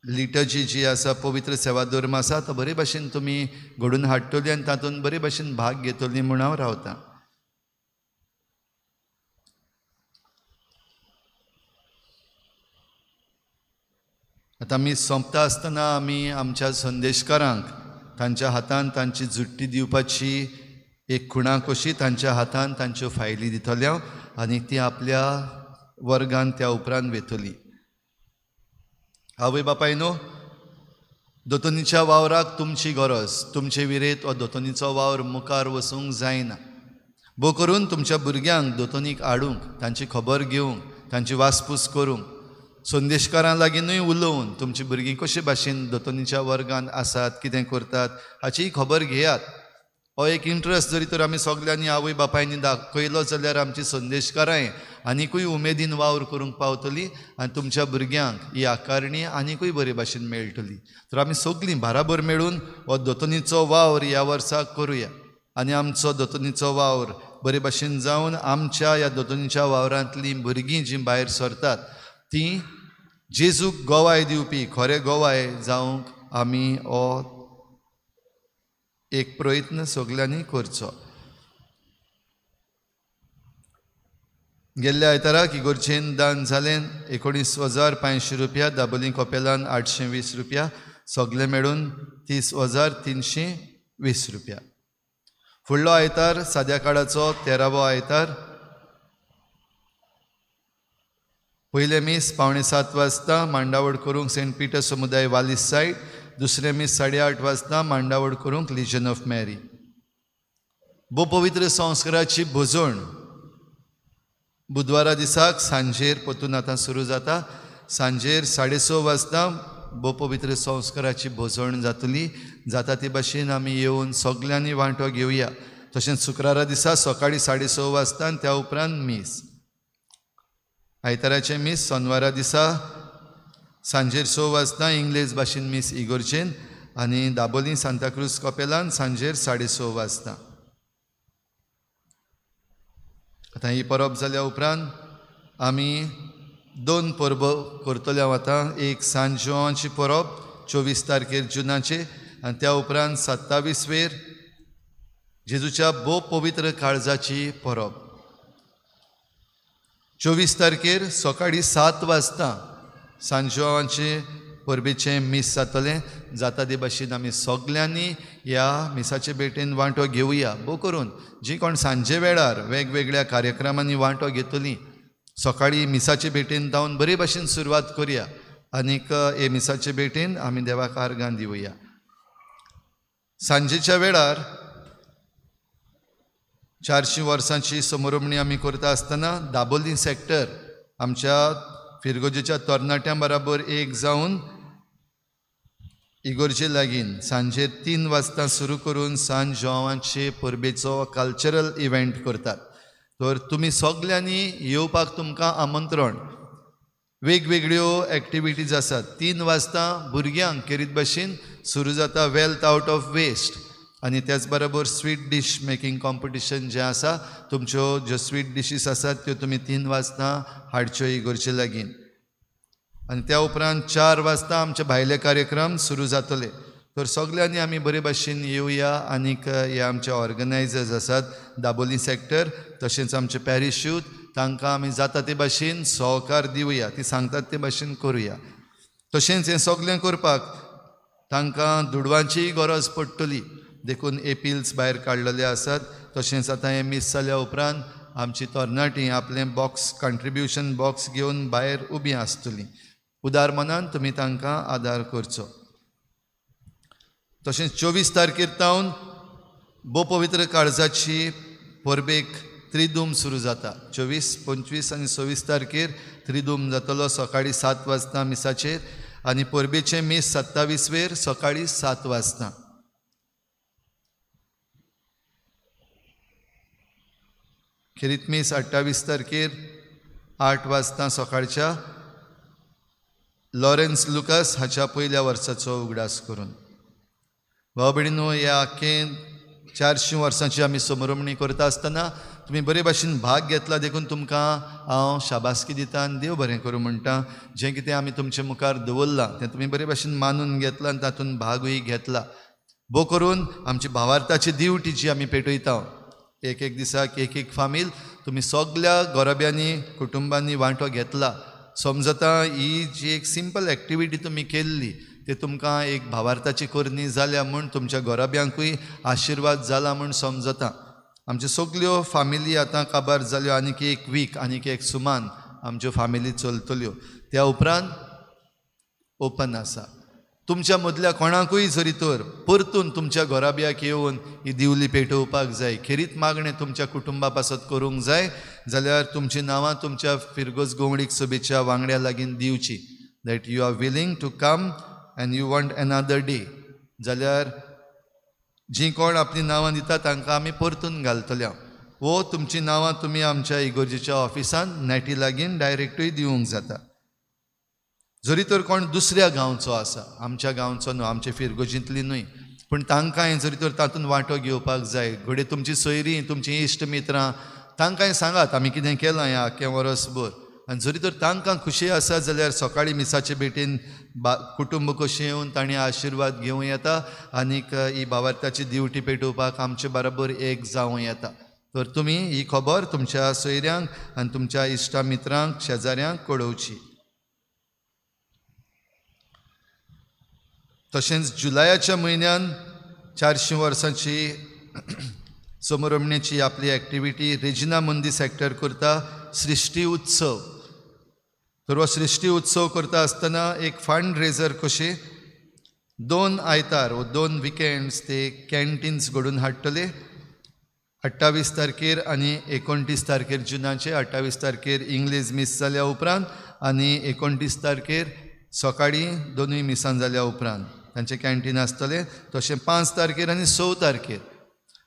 लिटर्जी जी आसा, पवित्र सेवा धर्म आसा, तो बरे भाशेन तुमी घडोवन हाडटली आनी तातूंत बरे भाशेन भाग घेतली म्हूण हांव रावतां. आतां आमी सोंपता आसतना आमी आमच्या संदेशकारांक तांच्या हातान तांची जुट्टी दिवपाची एक खुणा कशी तांच्या हातान तांच्यो फायली दितल्यो आनी ती आपल्या वर्गान त्या उपरांत वेतली. आवय बापायनो, दोतोनीच्या वावराक तुमची गरज. तुमचे विरेत हो दोतोनीचो वावर मुखार वचूंक जायना. भोव करून तुमच्या भुरग्यांक दोतोनीक हाडूंक, तांची खबर घेवंक, तांची वासपूस करूंक, संदेशकारां लागींनूय उलोवन तुमची भुरगीं कशे भाशेन दोतोनीच्या वर्गान आसात, कितें करतात हाचीय खबर घेयात. हो एक इंट्रस्ट जरी तर आमी सगल्यांनी आवय बापायनी दाखयलो जाल्यार आमची संदेशकारांय आनिकूय उमेदीन वावर करूंक पावतली आनी तुमच्या भुरग्यांक ही आकारणी आनिकूय बरे भाशेन मेळटली. तर आमी सगलीं बाराबर मेळून हो दोतोनीचो वावर ह्या वर्साक करुया आनी आमचो दोतोनीचो वावर बरे भाशेन जावन आमच्या ह्या दोतोनीच्या वावरांतलीं भुरगीं जीं भायर सरतात तीं जेजूक गोवाय दिवपी खरे गोवाय जावंक आमी हो एक प्रयत्न सगल्यांनी करचो. गेल्ल्या आयताराक इगोर्जेन दान जालें 19,500 रुपया, दाबोली कपेलान 820 रुपया, सगळे मेळून 30,320 रुपया. फुडलो आयतार साद्या काळाचो 13वो आयतार. पयलें मीस 6:45 वाजता मांडावळ करूंक सेंट पीटर समुदाय वालीस सायड, दुसरें मीस 8:30 वाजता मांडावळ करूंक लिजन ऑफ मॅरी. भोव पवित्र संस्काराची भोजण बुधवारा दिसाक सांजेर परतून आतां सुरू जाता. सांजेर 6:30 वाजता भोव पवित्र संस्काराची भोजण जातली. जाता ते भाशेन आमी येवन सगल्यांनी वांटो घेवया. तशेंच शुक्रारा दिसा सकाळीं 6:30 वाजता त्या उपरांत मीस. आयताराचें मीस सोनवारा दिसा सांजेर 6 वाजता इंग्लीश भाशेन मीस इगोर्जेन आनी दाबोली सांताक्रूज कपेलान सांजेर 6:30 वाजता. आतां ही परब जाल्या उपरांत आमी 2 परबो करतले आतां. एक सांत जुवांची परब 24 तारखेर जुनाचे आनी त्या उपरांत 27 वेर जेजूच्या भोव पवित्र काळजाची परब. 24 तारखेर सकाळीं 7 वाजता सांत जुवांचे परबेचें मीस जातलें. जाता ते भाशेन आमी सगल्यांनी ह्या मिसाचे भेटेन वांटो घेवया. भोव करून जी कोण सांजे वेळार वेगवेगळ्या कार्यक्रमांनी वांटो घेतली सकाळीं मिसाचे भेटेन जावन बरे भाशेन सुरवात करुया आनीक हे मिसाचे भेटेन आमी देवाक आर्गां दिवया. सांजेच्या वेळार 400 वर्सांची समोरमणी आमी करता आसतना दाबोली सेक्टर आमच्या फिरगोजेच्या तरणाट्यां बराबर एक जावन इगोर्जे लागीं सांजे 3 वाजता सुरू करून सांत जुवांचे परबेचो कल्चरल इव्हेंट करतात. तर तुमी सगल्यांनी येवपाक तुमकां आमंत्रण. वेगवेगळ्यो एक्टिविटीज आसात. 3 वाजता भुरग्यांक खेरीत भाशेन सुरू जाता वेल्थ आवट ऑफ वेस्ट आनी त्याच बरोबर स्वीट डीश मेकिंग कॉम्पिटिशन जें आसा, तुमच्यो ज्यो स्वीट डिशीस आसात त्यो तुमी 3 वाजता हाडच्यो इगोर्चे लागीं. आनी त्या उपरांत 4 वाजता आमचे भायले कार्यक्रम सुरू जातले. तर सगल्यांनी आमी बरे भाशेन येवया आनीक हे आमचे ऑर्गनायजर्स आसात दाबोली सेक्टर तशेंच आमचे पॅरिश यूथ, तांकां आमी जाता ते भाशेन सहकार दिवया, ती सांगतात ते भाशेन करुया. तशेंच हें सगळें करपाक तांकां दुडवांचीय गरज पडटली, देखून एपील्स भायर काडलेले आसात. तशेंच आतां हें मीस जाल्या उपरांत आमची तरणाटीं आपलें बॉक्स कंट्रिब्युशन बॉक्स घेवन भायर उबीं आसतलीं. उदार मनान तुमी तांकां आदार करचो. तशेंच 24 तारखेर तावन भोव पवित्र काळजाची परबेक त्रिदूम सुरू जाता. 24, 25 आनी 26 तारखेर त्रिदूम जातलो सकाळीं 7 वाजता मिसाचेर आनी परबेचें मीस 27 वेर सकाळीं 7 वाजता. खेरीत मीस 28 तारखेर 8 वाजता सकाळच्या लॉरेन्स लुकास हाच्या पयल्या वर्साचो उगडास करून. भाव भयणीनो, ह्या आख्खे 400 वर्सांची आमी समरमणी करता आसतना तुमी बरे भाशेन भाग घेतला, देखून तुमकां हांव शाबासकी दिता आनी देव बरें करूं म्हणटा. जें कितें आमी तुमचे मुखार दवरलां तें तुमी बरे भाशेन मानून घेतलां आनी तातूंत भागूय घेतला. भोव करून आमची भावार्थाची दिवटी जी आमी पेटयता एक एक दिसाक एक एक फामील, तुमी सगल्या गोरब्यांनी कुटुंबांनी वांटो घेतला. समजता ही जी एक सिंपल एक्टिविटी तुमी केल्ली ते तुमकां एक भावार्थाची करणी जाल्या म्हूण तुमच्या गोराब्यांकूय आशिर्वाद जाला म्हूण समजता. आमच्यो सगल्यो फामिली आतां काबार जाल्यो, आनीक एक वीक आनीक एक सुमान आमच्यो फामिली चलतल्यो. त्या उपरांत ओपन आसा. तुमच्या मदल्या कोणाकूय जरी तर परतून तुमच्या घोराब्याक येवन ही दिवली पेटोवपाक जाय, खेरीत मागणें तुमच्या कुटुंबा पासत करूंक जाय जाल्यार तुमचीं नांवां तुमच्या फिरगोज गोंवडीक सभेच्या वांगड्या लागीं दिवची, that you are willing to come and you want another day. जाल्यार जीं कोण आपलीं नांवां दिता तांकां आमी परतून घालतल्या. वो तुमचीं नांवां तुमी आमच्या इगोर्जेच्या ऑफिसान नॅटी लागीं डायरेक्टूय दिवंक जाता. जरी तर कोण दुसऱ्या गांवचो आसा, आमच्या गांवचो न्हू, आमचे फिरगोजींतली न्हय, पूण तांकांय जरी तर तातूंत वांटो घेवपाक जाय, घडये तुमची सोयरीं तुमचीं इश्ट मित्रां तांकांय सांगात आमी कितें केलां ह्या आख्खें वर्सभर. आनी जरी तर तांकां खुशी आसा जाल्यार सकाळीं मिसाचे भेटीन कुटुंब कशें येवन तांणी आशिर्वाद घेवं येता आनीक ही भावार्थाची दिवटी पेटोवपाक आमचे बरोबर एक जावं येता. तर तुमी ही खबर तुमच्या सोयऱ्यांक आनी तुमच्या इश्टा मित्रांक शेजाऱ्यांक कळोवची. तशेंच जुलयाच्या म्हयन्यान 400 वर्सांची समरमणेची आपली एक्टिविटी रेजिना मुंदी सेक्टर करता सृश्टी उत्सव. तर हो सृश्टी उत्सव करता आसतना एक फंड रेजर कशें 2 आयतार वो 2 विकेंड्स ते कॅन्टीन्स घडून हाडटले. 28 तारखेर आनी 29 तारखेर जुनाचे, 28 तारखेर इंग्लीश मीस जाल्या उपरांत आनी 29 तारखेर सकाळीं 2 मिसां जाल्या उपरांत तांचें कॅन्टीन आसतलें. तशें 5 तारखेर आनी 6 तारखेर.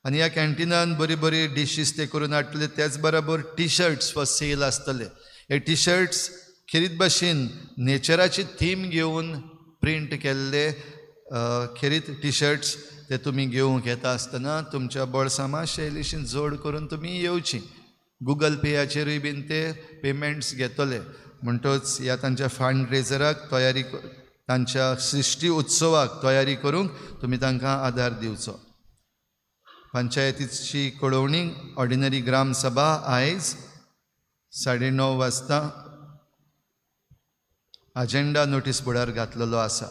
आनी ह्या कॅन्टिनान बरी बरी डिशीज ते करून हाडटले. त्याच बरोबर टी शर्ट्स फॉर सेल आसतले. हे टी शर्ट्स खेरीत भाशेन नेचराची थीम घेवन प्रिंट केल्ले खेरीत टी शर्ट्स ते तुमी घेवंक येता आसतना तुमच्या बोळसां मातशें इल्लीशी जोड करून तुमी येवची. गुगल पेयाचेरूय बीन ते पेमेंट्स घेतले. म्हणटच ह्या तांच्या फंड रेजराक तयारी, तांच्या सृश्टी उत्सवाक तयारी करूंक तुमी तांकां आदार दिवचो. पंचायतीची कळोवणी ऑर्डिनरी ग्राम सभा आयज 9:30 वाजता अजेंडा नोटीस बोर्डार घातलेलो आसा.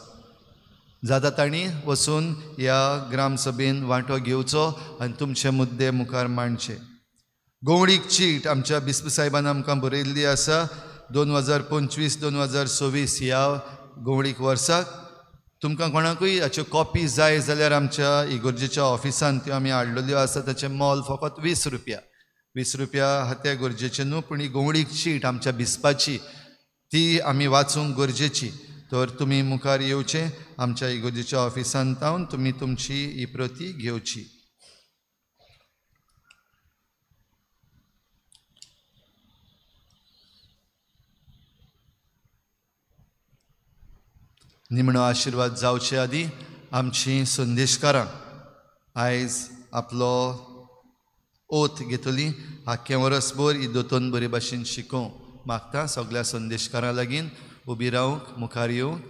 जाता तांणी वचून ह्या ग्रामसभेन वांटो घेवचो आनी तुमचे मुद्दे मुखार मांडचे. गोवणीक चीट आमच्या बिस्प साहेबान आमकां बरयल्ली आसा 2025-2026 ह्या गोवणीक वर्साक. तुमकां कोणाकूय हाच्यो कॉपी जाय जाल्यार आमच्या इगोर्जेच्या ऑफिसान त्यो आमी हाडलेल्यो आसा. ताचें मोल फकत 20 रुपया, 20 रुपया हा ते गरजेचें न्हू, पूण ही गोवणीक चीट आमच्या बिस्पाची ती आमी वाचूंक गरजेची. तर तुमी मुखार येवचें आमच्या इगोर्जेच्या ऑफिसान तावन तुमी तुमची ही प्रती घेवची. निमणो आशिर्वाद जावचे आदी आमची संदेशकारां आयज आपलो ओथ घेतली. आख्खें वरसभर ही दोतोन बरे भाशेन शिकोवंक मागता. सगळ्या संदेशकारां लागीं उबी रावंक मुखार येवंक.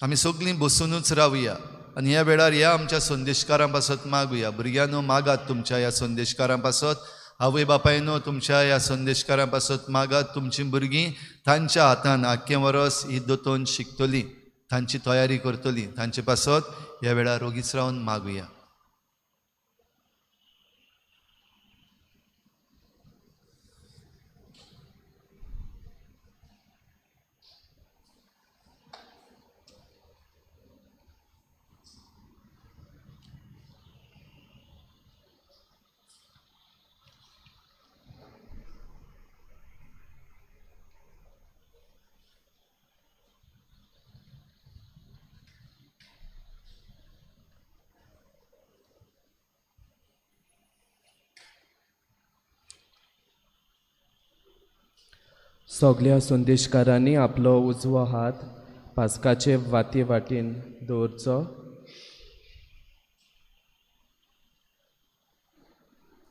आमी सगळीं बसुनूच रावया आनी ह्या वेळार ह्या आमच्या संदेशकारां पासत मागुया. भुरग्यांनो मागात तुमच्या ह्या संदेशकारां पासत, आवय बापायनो तुमच्या ह्या संदेशकारां पासत मागात. तुमचीं भुरगीं तांच्या हातान आख्खें वरस ही दोतोन शिकतली, तांची तयारी करतली. तांचे पासत ह्या वेळार रोगीच रावन मागुया. सगल्या संदेशकारांनी आपलो उजवो हात पास्काचे वाती वाटेन दवरचो.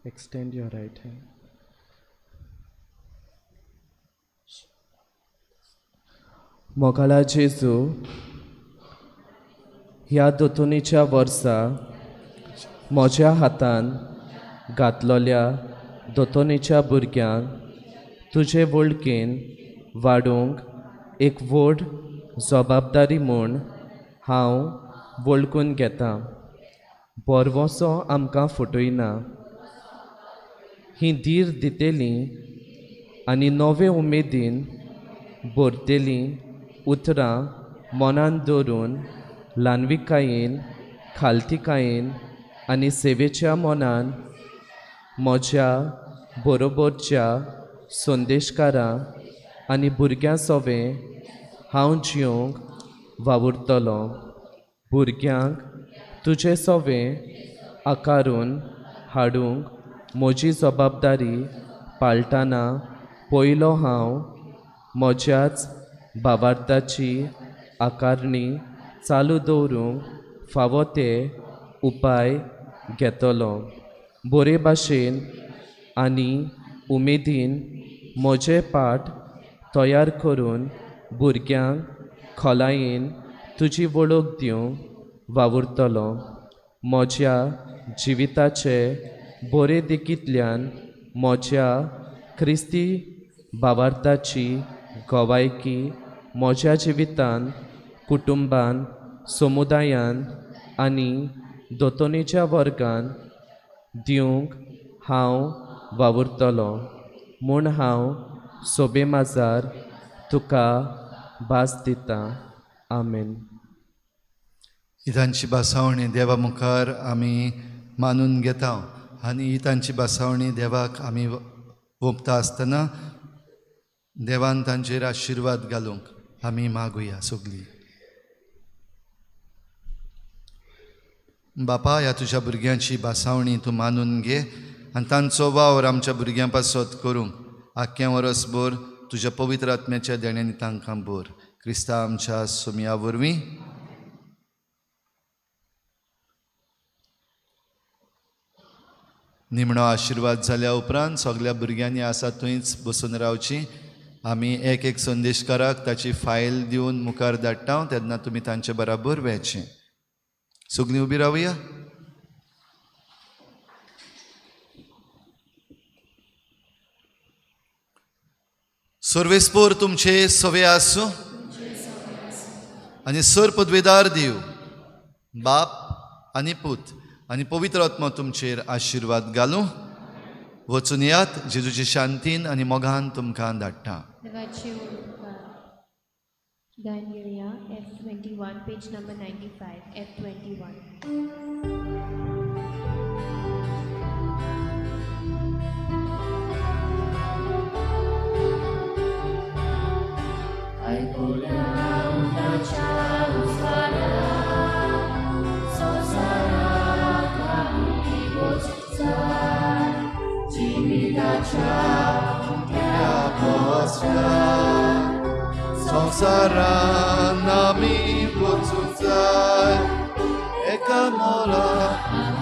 Extend your right hand. मोगाळा जेजू, ह्या दोतोनीच्या वर्सा म्हज्या हातान घातलोल्या दोतोनीच्या भुरग्यांक तुजे वळखीन वाडोवंक एक व्हड जबाबदारी म्हूण हांव वळखून घेतां. बरवसो आमकां फटयना, ही धीर दितली आनी नवे उमेदीन भरतलीं उतरां मनान दवरून ल्हानविकायेन, खालतिकायेन आनी सेवेच्या मनान म्हज्या बरोबरच्या संदेशकारां आनी भुरग्यां सोवें हांव जिवंक वावुरतलो. भुरग्यांक तुजे सोवें आकारून हाडूंक म्हजी जबाबदारी पाळटाना पयलो हांव म्हज्याच भावार्थाची आकारणी चालू दवरूंक फावो ते उपाय घेतलो. बरे भाशेन आनी उमेदीन म्हजे पाठ तयार करून भुरग्यांक खोलायेन तुजी वळख दिवंक वावुरतलो. म्हज्या जिविताचे बरे देखींतल्यान म्हज्या क्रिस्ती भावार्थाची गवायकी म्हज्या जिवितान, कुटुंबान, समुदायान आनी दोतोनीच्या वर्गान दिवंक हांव वावुरतलो. म्हूण हांव सोबे माजार तुका भास दितां. आमेन. ही तांची भासावणी देवा मुखार आमी मानून घेता आनी ही तांची भासावणी देवाक आमी वोंपता आसतना देवान तांचेर आशिर्वाद घालूंक आमी मागुया सगळीं. बापा, ह्या तुज्या भुरग्यांची भासावणी तूं मानून घे आनी तांचो वावर आमच्या भुरग्यां पासत करूंक आख्खें वरसभर तुज्या पवित्र आत्म्याच्या देण्यांनी तांकां भर. क्रिस्ता आमच्या सोमया वरवीं. निमणो आशिर्वाद जाल्या उपरांत सगळ्या भुरग्यांनी आसा थंयच बसून रावची. आमी एक एक संदेशकाराक ताची फायल दिवन मुखार धाडटा तेन्ना तुमी तांचे बराबर वेचें. सगळीं उबी रावया. सर्वेस्पोर तुमचे सवे आसूं आनी सर पदवेदार देव बाप आनी पूत आनी पवित्र आत्मा तुमचेर आशिर्वाद घालूं. वचून यात जेजूचे शांतीन आनी मोगान तुमकां धाडटा. गायन घेवया F21 page number 95 F21. जीविताच्या जावच्या संवसारान आमी वचूंक जाय एका मोला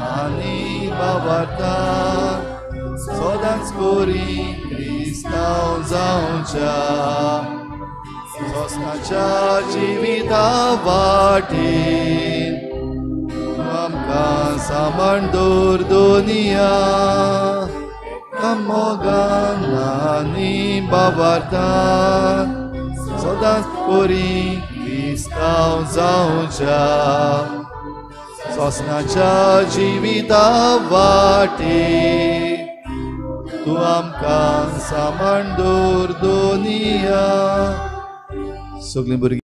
आनी बाबार्तान सदांच बरी क्रिस्तांव जावच्या सोसनाच्या जिविता वाटेन आमकां सामान दवर दोनिया मोगान आनी बाबार्तान सदांच बरी क्रिस्तांव जावच्या सोसनाच्या जिविता वाटेन तूं आमकां सामान दवर दोनिया. सगळीं भुरगीं